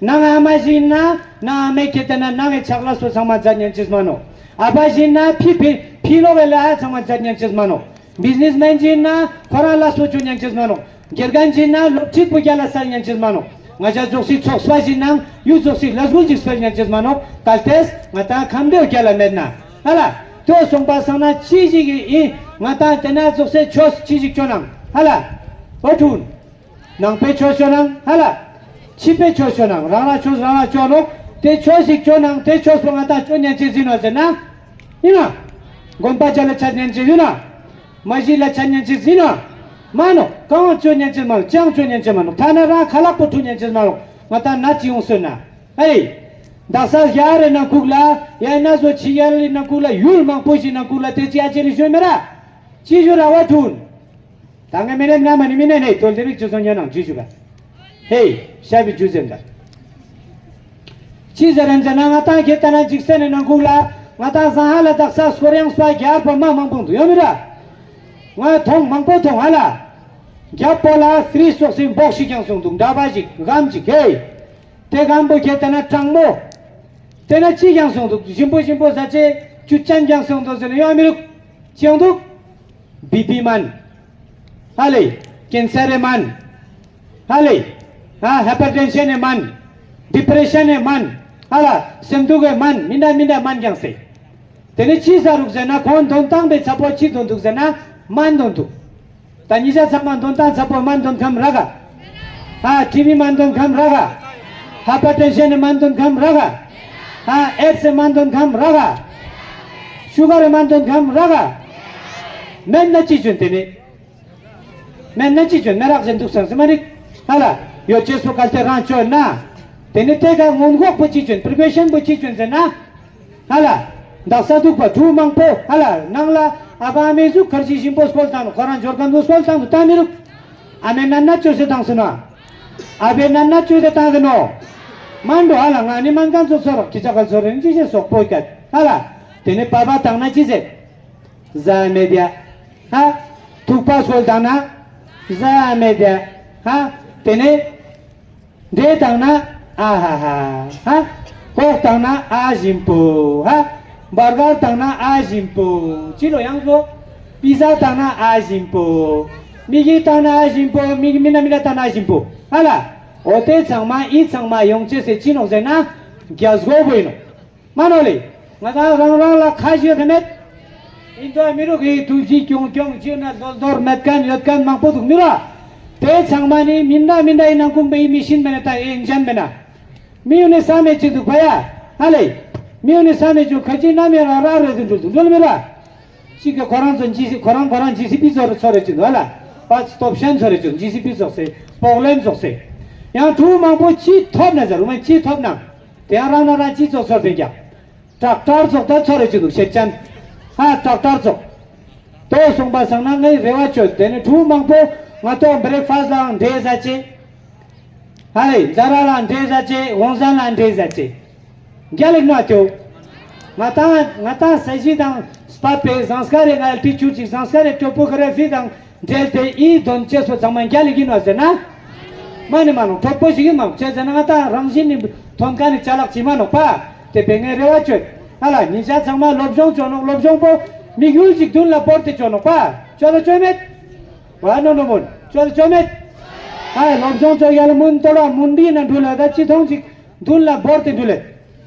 ནང་ཨ་མ་ཞིག་ན་ནང་ཨ་མའི་ཁྱེད་དེ་ན་ནང་གི་ཆག་ལ་སོ་ཚང་མ་མཛད་ཉན་ཅིས་མ་ནོ། ཨ་ཕ་ཞིག་ན་ཕི་ཕི་ཕི་ལོག་གི་ལ་ཧ་ཚང་མ་མཛད་ཉན་ཅིས་མ་ནོ། བི་ཛི་ནེས་མེན་ཅིག་ན་ཁོ་རང་ལ་སོ་ཅོ་ཉན་ཅིག་མ་ནོ། དགེ་རྒན་ཅིག་ན་སློབ་ཁྲིད་པོ་རྒྱ་ལ་སལ་ཉན་ཅིག་མ་ནོ། ང་ཅག་ཙོགས་སི་ཚོགས་པ་ཅིག་ནང་ཡུ་ཙོགས་སི་ལ་སྒོ་ཅིག་སྤེལ་ཉན་ཅིག་མ་ནོ། གལ་ཏེས་ང་ཏང་ཁམས་བདེ་རྒྱ་ལ་མེད་ན་ཧ་ལ། ཏོ་སོང་པ་སང་ན་ཅི་ཞིག་ཡིན་ང་ཏང་དེ་ན་ཙོགས་སི་ཆོས་ཅི་ཞིག་ཅོ་ནང་ཧ་ལ། ཨོ་ཐུན། ནང་པའི་ཆོས་ཆོས་ནང་ཧ་ལ། ཕྱི་པའི་ཆོས་ཆོས་ནང་རང་རང་ཆོས་རང་རང་ཆོས་ནོ། དེ་ཆོས་ཤིག་ཆོས་ནང་དེ་ཆོས་པོ་ང་དང་ཆོས་ཉན་ཅིག་ཟིན་ནོ་ཟེར་ན། ཡིན་ན། དགོན་པ་ཅག་ལ་ཆ་ཉན་ཅིག་ཡིན་ན། མ་གཞི་ལ་ཆ་ཉན་ཅིག་ཟིན་ན། མ་ནོ། གང་ཆོས་ཉན་ཅིག་མ་ནོ། ཅང་ཆོས་ཉན་ཅིག་མ་ནོ། ཐ་ན་རང་ཁ་ལག་པོ་ཐུག་ཉན་ཅིག་མ་ནོ། ང་དང་ན་ཅི་ཡོང་སོན་ན། ཨེ། དག་ས་ཡ་རེ་ན་ཁུག་ལ། ཡ་ན་བཟོ་ཆི་ཡ་རེ་ན་ཁུག་ལ་ཡུལ་མང་པོ་ཞིག་ན་ཁུག་ལ་དེ་ཅི་ཨ་ཅེ་ལི་ཞོན་མེ་ར། ཅི་ཞོ་ར་བ་ཐུན། ད་ངས་མི་ནས་ན་མ་ནི་མི་ནས་ནས་དོལ་དེ་རིགས་ཅི་སོང་ཉོན་ནམ་ཇུ་ཞུ་ག་ཧེ། ཤ་བི་ཇུ་ཟེར་འདྲ། ཅི་ཟེར་རན་ཟེར་ན་ང་ཏང་ཁྱེད་ལྟ་ན་འཇིག་རྟེན་ནི་ནང་ཁུག་ལ་ང་ཏང་ཟང་ཧ་ལ་དག་ས་སྐོར་ཡང་སྤ་རྒྱ་པོ་མ་མང་པོ་འདུག་ཡོད་མི་ར། ང་མཐོང་མང་པོ་མཐོང་ཧ་ལ། རྒྱ་པོ་ལ་སི་རི་སོགས་སི་འབོག་ཞིག་ཀྱང་སོང་འདུག་འདྲ་པ་ཞིག་སྒམ་ཞིག་ཧེ། དེ་སྒམ་པོ་ཁྱེད་ལྟ་ན་གྲང་མོ། དེ་ན་ཅི་ཀྱང་སོང་འདུག་ཞིམ་པོ་ཞིམ་པོ་ཟ་ཆེ་ཅུ་ཅན་ཀྱང་སོང་འདུག་ཟེར་ན་ཡོད་མི་རུག་ཅི་ཡང་འདུག་བི་པི་མན། ཧ་ལེ། ཀེན་སར་རེ་མན། ཧ་ལེ། ཧ་ཧ་པར་ཊེན་ཤན་ནས་མན། ཌི་པི་རེ་ཤན་ནས་མན། ཧ་ལ། སེམས་སྡུག་གི་མན་མི་འདྲ་མི་འདྲ་མན་ཀྱང་སེ། དེ་ནས་ཅི་ཟ་རུག་ཟེར་ན་ཁོང་འདོན་སྟངས་པའི་ཚ་པོ་ཅི་འདོན་འདུག་ཟེར་ན་མན་འདོན་འདུག་ད་ཉི་ཤ་ཚང་མ་འདོན་སྟངས་ཚ་པོ་མན་འདོན་ཁམ་ར་ག་ཧ་ཊི་བི་མན་འདོན་ཁམ་ར་ག་ཧ་པར་ཊེན་ཤན་ནས་མན་འདོན་ཁམ་ར་ག་ཧ་ཨེ་ཌི་སི་མན་འདོན་ཁམ་ར་ག་ཤུ་གར་མན་འདོན་ཁམ་ར་ག་མན་ན་ཅི་བྱོན་དེ་ནས། མེད་ན་ཅི་བྱོན་མེ་རག་ཅན་འདུག་སང་སི་མ་རིག་ཧ་ལ། ཡོ་ཅེས་པོ་གལ་ཏེ་རང་བཅོས་ན། དེ་ནི་དེ་ག་སྔོན་འགོག་པོ་ཅི་བྱོན་པི་རི་ཀོ་ཤན་པོ་ཅི་བྱོན་ཟེར་ན། ཧ་ལ། འདག་ས་འདུག་པ་གྲུ་མང་པོ་ཧ་ལ་ནང་ལ་ཨ་ཕ་ཨ་མའི་གཟུགས་ཁར་ཅི་ཞིམ་པོ་སྐོལ་བཏང་ནོ་ཁོ་རང་འབྱོར་ཁམ་དུ་སྐོལ་བཏང་དུ་བཏང་མི་རུག་ཨ་མའི་ནན་ན་བཅོས་སེ་བཏང་སོ་ན། ཨ་ཕའི་ནན་ན་བཅོས་སེ་བཏང་སེ་ནོ། མ་འགྲོ་ཧ་ལ་ང་ནི་སྨན་ཁང་ཚོ་ཚོར་ཁྱི་ཅག་ག་ཚོར་རེན་ཅི་ཞེས་སོག་པོ་སྐད་ཧ་ལ། དེ་ནི་པ་པ་བཏང་ན་ཅི་ཟེར། ཟ་མེད་ཡ། ཧ། ཐུག་པ་སོལ་བཏང་ན། ཟ་མེད་ཡ། ཧ། དེ་ནས། འབྲས་བཏང་ན། ཨ་ཧ་ཧ། ཧ། ཀོག་བཏང་ན་ཨ་ཞིམ་པོ། ཧ། བར་གར་བཏང་ན་ཨ་ཞིམ་པོ། ཅི་ལོ་ཡང་ལོ། པི་ཛ་བཏང་ན་ཨ་ཞིམ་པོ། མི་གི་བཏང་ན་ཨ་ཞིམ་པོ། མི་གི་མི་ན་མི་ན་བཏང་ན་ཨ་ཞིམ་པོ། ཧ་ལ། འོ་དེ་ཚང་མ་ཨི་ཚང་མ་ཡོང་ཅེས་སེ་ཅི་ནོག་ཟེར་ན། རྒྱ་སྒོ་བོ་ཡིན་ནོ། མ་ནོ་ལེ། ང་ད་རང་རང་ལ་ཁ་ཞེ་དེ་མེད། ཨིན་དོ་མི་རུ་གི་ཐུགས་རྗེ་ཀྱོང་ཀྱོང་ཅི་ན་རྡོལ་རྡོལ་མེད་མཁན་ཡོད་མཁན་མང་པོ་འདུག་མི་ར། དེ་ཚང་མ་ནི་མི་འདྲ་མི་འདྲ་ཡིན་ན་ཀུང་པའི་མི་ཤིན་མེད་ན་ད་ཨེ་འཇན་མེད་ན། མི་ཡོད་ནི་ས་མེད་ཅིག་འདུག་བ་ཡ། ཧ་ལེ། མི་ཡོད་ནི་ས་མེད་ཅིག་ཁ་ཅིག་ན་མེད་ར་ར་རེད་འདུག་འདུག་འདུག་མི་ར། གཅིག་གི་ཁོ་རང་ཚོ་ཇི་སི་ཁོ་རང་ཁོ་རང་ཇི་སི་པི་ཚོ་རུ་ཚོ་རེ་བཅུག་འདུག་ཨ་ལ། པ་སྟོབས་ཤན་ཚོ་རེ་བཅུག་ཇི་སི་པི་ཚོགས་སེ་པོག་ལན་ཚོགས་སེ། ཡང་ཕྲུ་གུ་མང་པོ་ཅི་ཐོབ་ན་ཟེར་རུ་མ་ཅི་ཐོབ་ན། དེ་ཡང་རང་ན་རང་ཅི་ཚོགས་ཚོར་ཕན་ཀྱང་། ཊེག་ཊར་ཚོགས་ད་ཚོ་རེ་བཅུག་འདུག་ཤེད་ཅན། ཧ་ཊེག་ཊར་ཚོགས། དོ་སོང་པ་སང་ན་ངའི་རེ་བ་བཅོལ་དེ་ནི་ཕྲུ་གུ་མང་པོ་ང་ཏོག་བྷི་རེག་ཕ་སི་ལའང་འབྲས་ཟ་ཅེ། ཧ་ལེ་ཛ་ར་ལ་འདྲེ་ཟ་ཅེ་ཝང་ཟན་ལ་འདྲེ་ཟ་ཅེ། རྒྱ་ལིག་མ་ཏེའོ། ང་ཏང་ང་ཏང་ས་གཞི་དང་སྤ་པའི་ཟངས་དཀར་རེ་ང་ལ་ཏི་ཆུ་ཅིག་ཟངས་དཀར་རེ་ཊོ་པོ་གྷ་ར་ཕི་དང་འབྲེལ་ཏེ་ཨི་དོན་ཅེས་པོ་ཚང་མ་རྒྱ་ལིག་ཡིན་ནོ་ཟེར་ན། མ་ནི་མ་ནོ་གྲོགས་པོ་ཞིག་ཡིན་མ་ཅེ་ཟེར་ན་ང་ཏང་རང་བཞིན་ནི་ཐོན་ཁ་ནི་ཅ་ལག་ཅི་མ་ནོ་པ། དེ་བེ་ངའི་རེ་བ་བཅོལ། ཨ་ལ་ཉིན་ཞག་ཚང་མ་སློབ་སྦྱོང་བཅོ་ནོ་སློབ་སྦྱོང་པོ་མིག་ཡུལ་ཅིག་མདུན་ལ་བོར་ཏེ་བཅོ་ནོ་པ། བཅོ་ད་བཅོ་མེད། ཝ་ནོ་ནོ་མོན། ཅོ་ཅོ་མེད། ཨའི་སློབ་སྦྱོང་ཅོ་ཡ་ལ་མུན་ཏོ་ར་མུན་པི་ན་འགྲུལ་ལ་ད་ཅི་ཐོང་ཅིག་མདུན་ལ་བོར་ཏེ་འགྲུལ་ལེ།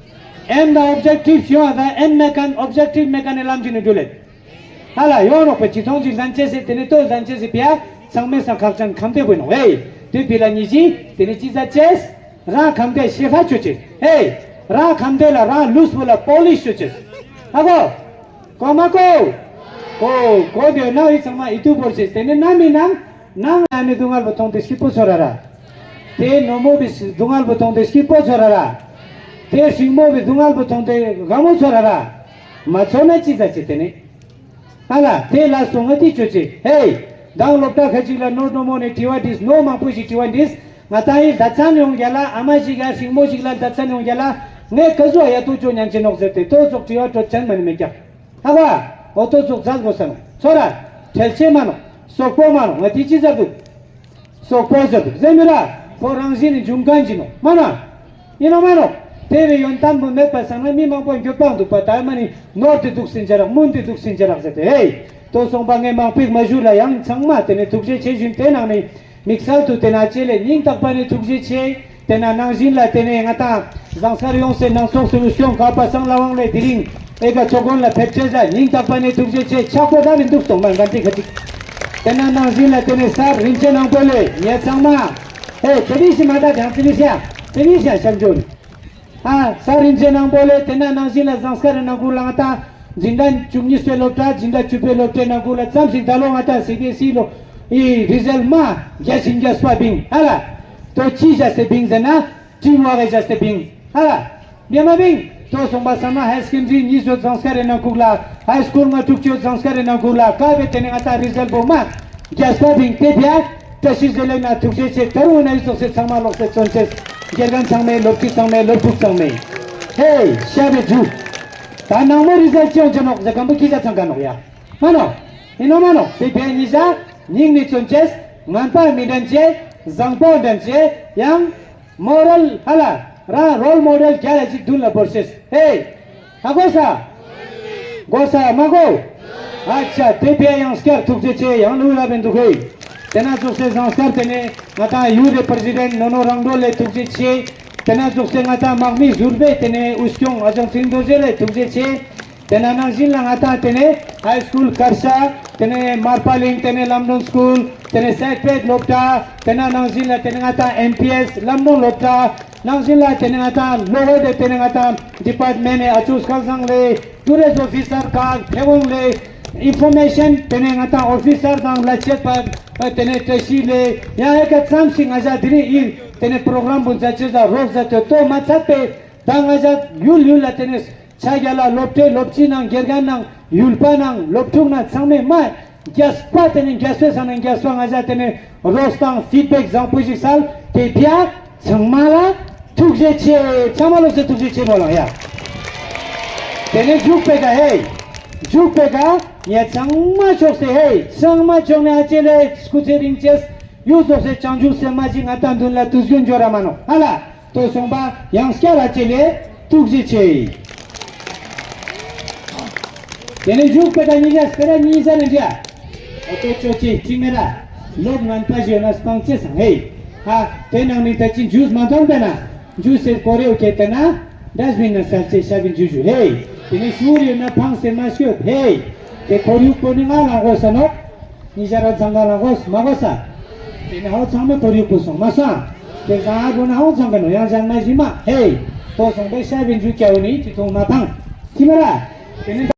ཨེམ་དང་ཨོབ་ཇེག་ཊིབ་ཤིང་ཨ་ད་ཨེམ་མེ་ཀན་ཨོབ་ཇེག་ཊིབ་མེ་ཀན་ནི་ལམ་གྱི་ནི་འགྲུལ་ལེ། ཧ་ལ་ཡོང་རོགས་པ་ཅི་ཐོང་ཅིག་ལན་ཅེ་སི་དེ་ནི་ཏོ་ལན་ཅེ་སི་པི་ཡ་ཚང་མེ་སང་ཁག་ཅན་ཁམ་དེ་བོ་ནོ་ཨེ། དེ་པི་ལ་ཉི་ཅི་དེ་ནི་ཅི་ཟ་ཅེས། རང་ཁམས་དེ་ཤེ་ཧྥ་ཆོ་ཆེ། ཧེ། རང་ཁམས་དེ་ལ་རང་ལུས་པོ་ལ་པོ་ལིཤ་ཆོ་ཆེ། ཧ་གོ། གོ་མ་གོ། གོ་གོ་དེ་ན་ཡི་ཚང་མ་ཡི་ཏུ་བོར་ཆེ། དེ་ནི་ན་མི་ནང་ནང་ན་ནི་སྡུག་བསྔལ་པོ་མཐོང་དེ་སྐྱིད་པོ་ཚོར་ར་ར། དེ་ནོ་མོ་བི་སྡུག་བསྔལ་པོ་མཐོང་དེ་སྐྱིད་པོ་ཚོར་ར་ར། དེ་ཤིང་མོ་བི་སྡུག་བསྔལ་པོ་མཐོང་དེ་དགའ་མོ་ཚོར་ར་ར། མ་ཚོར་ན་ཅི་ཟ་ཆེ་དེ་ནི། ཨ་ལ་དེ་ལ་སོང་ང་དེ་ཆོ་ཆེ། ཧེ། མདང་སློབ་གྲྭ་ཁ་ཅིག་ལ་ནོར་ནོ་མོ་ནས་དྲི་བ་དྲིས་ནོ་མང་པོ་ཞིག་དྲི་བ་དྲིས། ང་ད་ཡིན་ད་ཚན་ཡོང་རྒྱ་ལ་ཨ་མ་ཞིག་ཡ་ཤིང་མོ་ཞིག་ལ་ད་ཚན་ཡོང་རྒྱ་ལ་ངས་ཀ་ཟུ་ཡ་ཏོ་ཅོ་ཉན་ཆེ་ནོག་ཟེར་ཏེ་ཏོ་ཙོག་དྲི་བ་དྲོ་ཅན་མ་ནི་མེད་ཀྱག་ཧ་བ། འོ་ཏོ་ཙོག་ཛ་དགོ་ས་ནོ་ཚོ་ར། ཁྲེལ་ཆེ་མ་ནོ་སོག་པོ་མ་ནོ་ང་དེ་ཅི་ཟ་དུ། སོག་པོ་ཟེར་དུ་ཟེར་མི་ར། ཁོ་རང་བཞིན་ནི་འབྱུང་མཁན་གྱི་ནོ་མ་ན། ཡིན་ནོ་མ་ནོ། དེ་བས་ཡོན་ཏན་པོ་མེད་པ་སང་ན་མི་མང་པོ་འགྱོད་པ་འདུག་པ་ད་མ་ནི་ནོར་དེ་འདུག་ཟིན་ཅི་རག་མུན་དེ་འདུག་ཟིན་ཅི་རག་ཟེར་ཏེ་ཧེ། ཏོ་སོང་པ་ངས་མང་པོས་མ་ཞུ་ལ་ཡང་ཚང་མ་དེ་ནས་ཐུགས་རྗེ་ཆེ་ཞུན་དེ་ནང་ནས་དམིགས་བསལ་དུ་དེ་ན་ཅེ་ལེ་སྙིང་ཐག་པ་ནས་ཐུགས་རྗེ་ཆེ། དེ་ན་ནང་བཞིན་ལ་དེ་ནས་ང་དང་ཟངས་དཀར་ཡོངས་སེ་ནང་ཚོགས་སུ་སྐྱོང་ག་པ་སང་ལ་དབང་ལས་དེ་རིང་ཨེ་ག་ཚོ་དགོན་ལ་ཕེབས་ཆེ་ཟ་སྙིང་ཐག་པ་ནས་ཐུགས་རྗེ་ཆེ། ཆག་པོ་ད་རིན་འདུག་སྟོང་མ་འགན་དེ་ཁ་ཅིག་དེ་ན་ནང་བཞིན་ལ་དེ་ནས་སར་རིན་ཆེན་ནང་པོ་ལས་ཉེ་ཚང་མ། ཨེ་དེ་རིང་ཞིག་མ་ད་དང་དེ་རིང་ཤ་དེ་རིང་ཤ་ཤམ་འཇོག་ཨ་སར་རིན་ཆེན་ནང་པོ་ལས་དེ་ན་ནང་བཞིན་ལ་ཟངས་དཀར་རི་ནང་ཁུལ་ལ་ང་ད་འཛིན་གྲྭ་བཅུ་གཉིས་པའི་སློབ་གྲྭ་འཛིན་གྲྭ་བཅུ་པའི་སློབ་གྲྭའི་ནང་ཁུལ་ལ་ཙམ་ཞིག་ད་ལོ་ང་ད་སི་བི་ཨེས་ཨི་ལོ་ཨི་རི་ཟལ་མ་རྒྱ་ཞིང་རྒྱ་སྤ་བིང་ཨ་ལ་ཏོ་ཅི་བྱ་སེ་བིང་ཟེར་ན། ཀྲིམ་ཝག་གི་བྱ་སྟེ་བིང་། ཧ་ལ། བེ་མ་བིང་། ཏོ་སོང་པ་ས་ན་ཧའི་སེ་ཀན་ཌི་རི་གཉིས་ཡོད་ཟངས་དཀར་རི་ནང་ཁུག་ལ། ཧའི་སི་ཀུལ་ང་དྲུག་ཅུ་ཡོད་ཟངས་དཀར་རི་ནང་ཁུག་ལ། ཀ་བེ་དེ་ནས་ང་ད་རི་ཟལ་བོ་མ། རྒྱ་སྟ་བིང་དེ་བྱ། བཀྲ་ཤིས་བདེ་ལེགས་ན་ཐུགས་རྗེ་ཆེ། ད་རུང་ན་ཡི་ཙོགས་སེ་ཚང་མ་ལོག་སེ་བཙོན་ཆེ། དགེ་རྒན་ཚང་མའི་སློབ་ཕྲུག་ཚང་མའི་སློབ་ཕྲུག་ཚང་མའི། ཧེ། ཤ་བེ་ཇུ། ད་ནང་མོ་རི་ཟལ་ཅི་ཡོང་ཅི་ནོག་ཟེར་གམ་པོ་ཁྱི་ཤ་ཚང་ག་ནོག་ཡ། མ་ནོ། ཡིན་ནོ་མ་ནོ། དེ་བྱ་ཉི་ཤ། སྙིང་ནི་བཙོན་ཆེ། ངན་པ་མི་འདྲན་ཆེ། བཟང་པོ་འདྲན་ཆེ། ཡང་། མོ་རལ་ཧ་ལ། རང་རོལ་མོ་ཌེལ་རྒྱ་ལ་ཅིག་མདུན་ལ་བོར་ཤེས། ཧེ། ཧ་གོ་ས། གོ་ས་མ་གོ། ཨ་ཅག་དེ་བས་ཡང་སྐྱར་ཐུགས་རྗེ་ཆེ། ཡང་ལུས་ལ་བན་འདུག་ཧེ། དེ་ན་ཙོགས་སེ་ཟངས་དཀར་དེ་ནས་ང་དང་ཡུ་རེ་པར་ཛི་ཌེན་ནོ་ནོ་རང་གྲོལ་ལས་ཐུགས་རྗེ་ཆེ། དེ་ན་ཙོགས་སེ་ང་དང་དམག་མི་ཟུར་པའི་དེ་ནས་དབུ་སྐྱོང་ཨ་ཅང་ཚིག་རྡོ་རྗེ་ལས་ཐུགས་རྗེ་ཆེ། དེ་ན་ནང་བཞིན་ལ་ང་དང་དེ་ནས་ཧའི་སྐུལ་དཀར་ཤ། དེ་ནས་མར་པ་གླིང་། དེ་ནས་ལམ་སྒྲོན་སྐུལ། དེ་ནས་སེག་པེད་སློབ་གྲྭ། དེ་ན་ནང་བཞིན་ལ་དེ་ནས་ང་དང་ཨེམ་པི་ཨེས་ལམ་སྒྲོན་སློབ་གྲྭ། ནང་བཞིན་ལ་དེ་ནས་ང་དང་ལོ་ཝེ་དེ་དེ་ནས་ང་དང་ཌི་པཱར་ཊི་མེན་ཊི་ནས་ཨ་ཅོ་སྐལ་བཟང་ལས་ཊུ་རི་སི་ཊི་ཨོ་ཕི་སར་ག་ཐེ་ཝང་ལས་ཨིན་ཕོར་མེ་ཤན། དེ་ནས་ང་དང་ཨོ་ཕི་སར་དང་ལ་ཆེད་པ་དེ་ནས་བཀྲ་ཤིས་ལས་ཡང་ཧེ་ཀ་ཙམ་ཞིག་ང་ཞ་དེ་རིང་ཨིན་དེ་ནས་པྲོ་གྲམ་བུ་མཛད་ཆེད་ཟ་རོགས་ཟ་དོ་དོ་མ་ཚད་པའི་ད་ང་ཞ་ཡུལ་ཡུལ་ལ་དེ་ནས། ཆ་རྒྱ་ལ་སློབ་གྲྭའི་སློབ་སྤྱི་ནང་དགེ་རྒན་ནང་ཡུལ་པ་ནང་སློབ་ཕྲུག་ནང་ཚང་མས་མ་རྒྱས་པ་དེ་ནས་རྒྱས་པའི་ས་ནས་རྒྱས་པ་ང་ཞ་དེ་ནས་རོགས་དང་ཕིཌ་བེག་བཟང་པོ་ཞིག་སལ་དེ་བྱ། ཚང་མ་ལ་ཐུགས་རྗེ་ཆེ། ཚང་མ་ལོག་སེ་ཐུགས་རྗེ་ཆེ་མོ་ལང་ཡ། དེ་ནས་འཇུག་པའི་ཀ་ཧེ། འཇུག་པའི་ཀ་ངས་ཚང་མ་ཆོག་སེ་ཧེ། ཚང་མ་ཆོག་ནས་ཨ་ཅེ་ལས་སྐུ་ཚེ་རིང་ཅེས་ཡུ་ཙོགས་སེ་བྱང་ཆུབ་སེམས་མ་ཅིག་ང་ད་མདུན་ལ་དུས་རྒྱུན་འབྱོར་ར་མ་ནོ་ཧ་ལ། ཏོ་སོང་པ་ཡང་སྐྱ་ལ་ཅེ་ལེ་ཐུགས་རྗེ་ཆེ། དེ་ནས་བཞུགས་པའི་ད་ཉིན་ཞག་སྤེ་ར་གཉིས་ཟ་ནས་འདྲ། ཨོ་ཏོ་ཅོ་ཅེ་གཅིག་མེ་ར། ལོབ་ངན་པ་ཞིག་ཡོད་ན་སྤང་ཅེ་སང་ཧེ། ཧ། དེ་ནང་ནས་ད་ཅི་འཇུས་མ་ཐོན་པས་ན། འཇུས་སེ་ཀོ་རེའུ་ཁེ་ཏེ་ན། ཌས་བིན་ན་སལ་ཅེ་ཤ་བིན་འཇུ་ཞུ་ཧེ། དེ་ནས་ཤུར་ཡོད་ན་ཕངས་སེ་མ་ཤོད་ཧེ། དེ་ཁོར་ཡུག་པོ་ནི་ང་ལ་གོ་ས་ནོ། ཉི་ཤར་ཚང་ག་ལ་གོ་ས་མ་གོ་ས། དེ་ནི་ཧའོ་ཚང་མ་ཁོར་ཡུག་པོ་སོང་མ་སོང་། དེ་ཟང་ཧ་གོ་ན་ཧའོ་ཚང་ག་ནོ་ཡང་ཞང་མ་ཞི་མ་ཧེ། ཏོ་སོང་པའི་ཤ་བིན་ཇུ་ཀྱའོ་ནི་ཅི་ཐོང་མ་ཕང་། ཐི་མ་ར། དེ་ནི་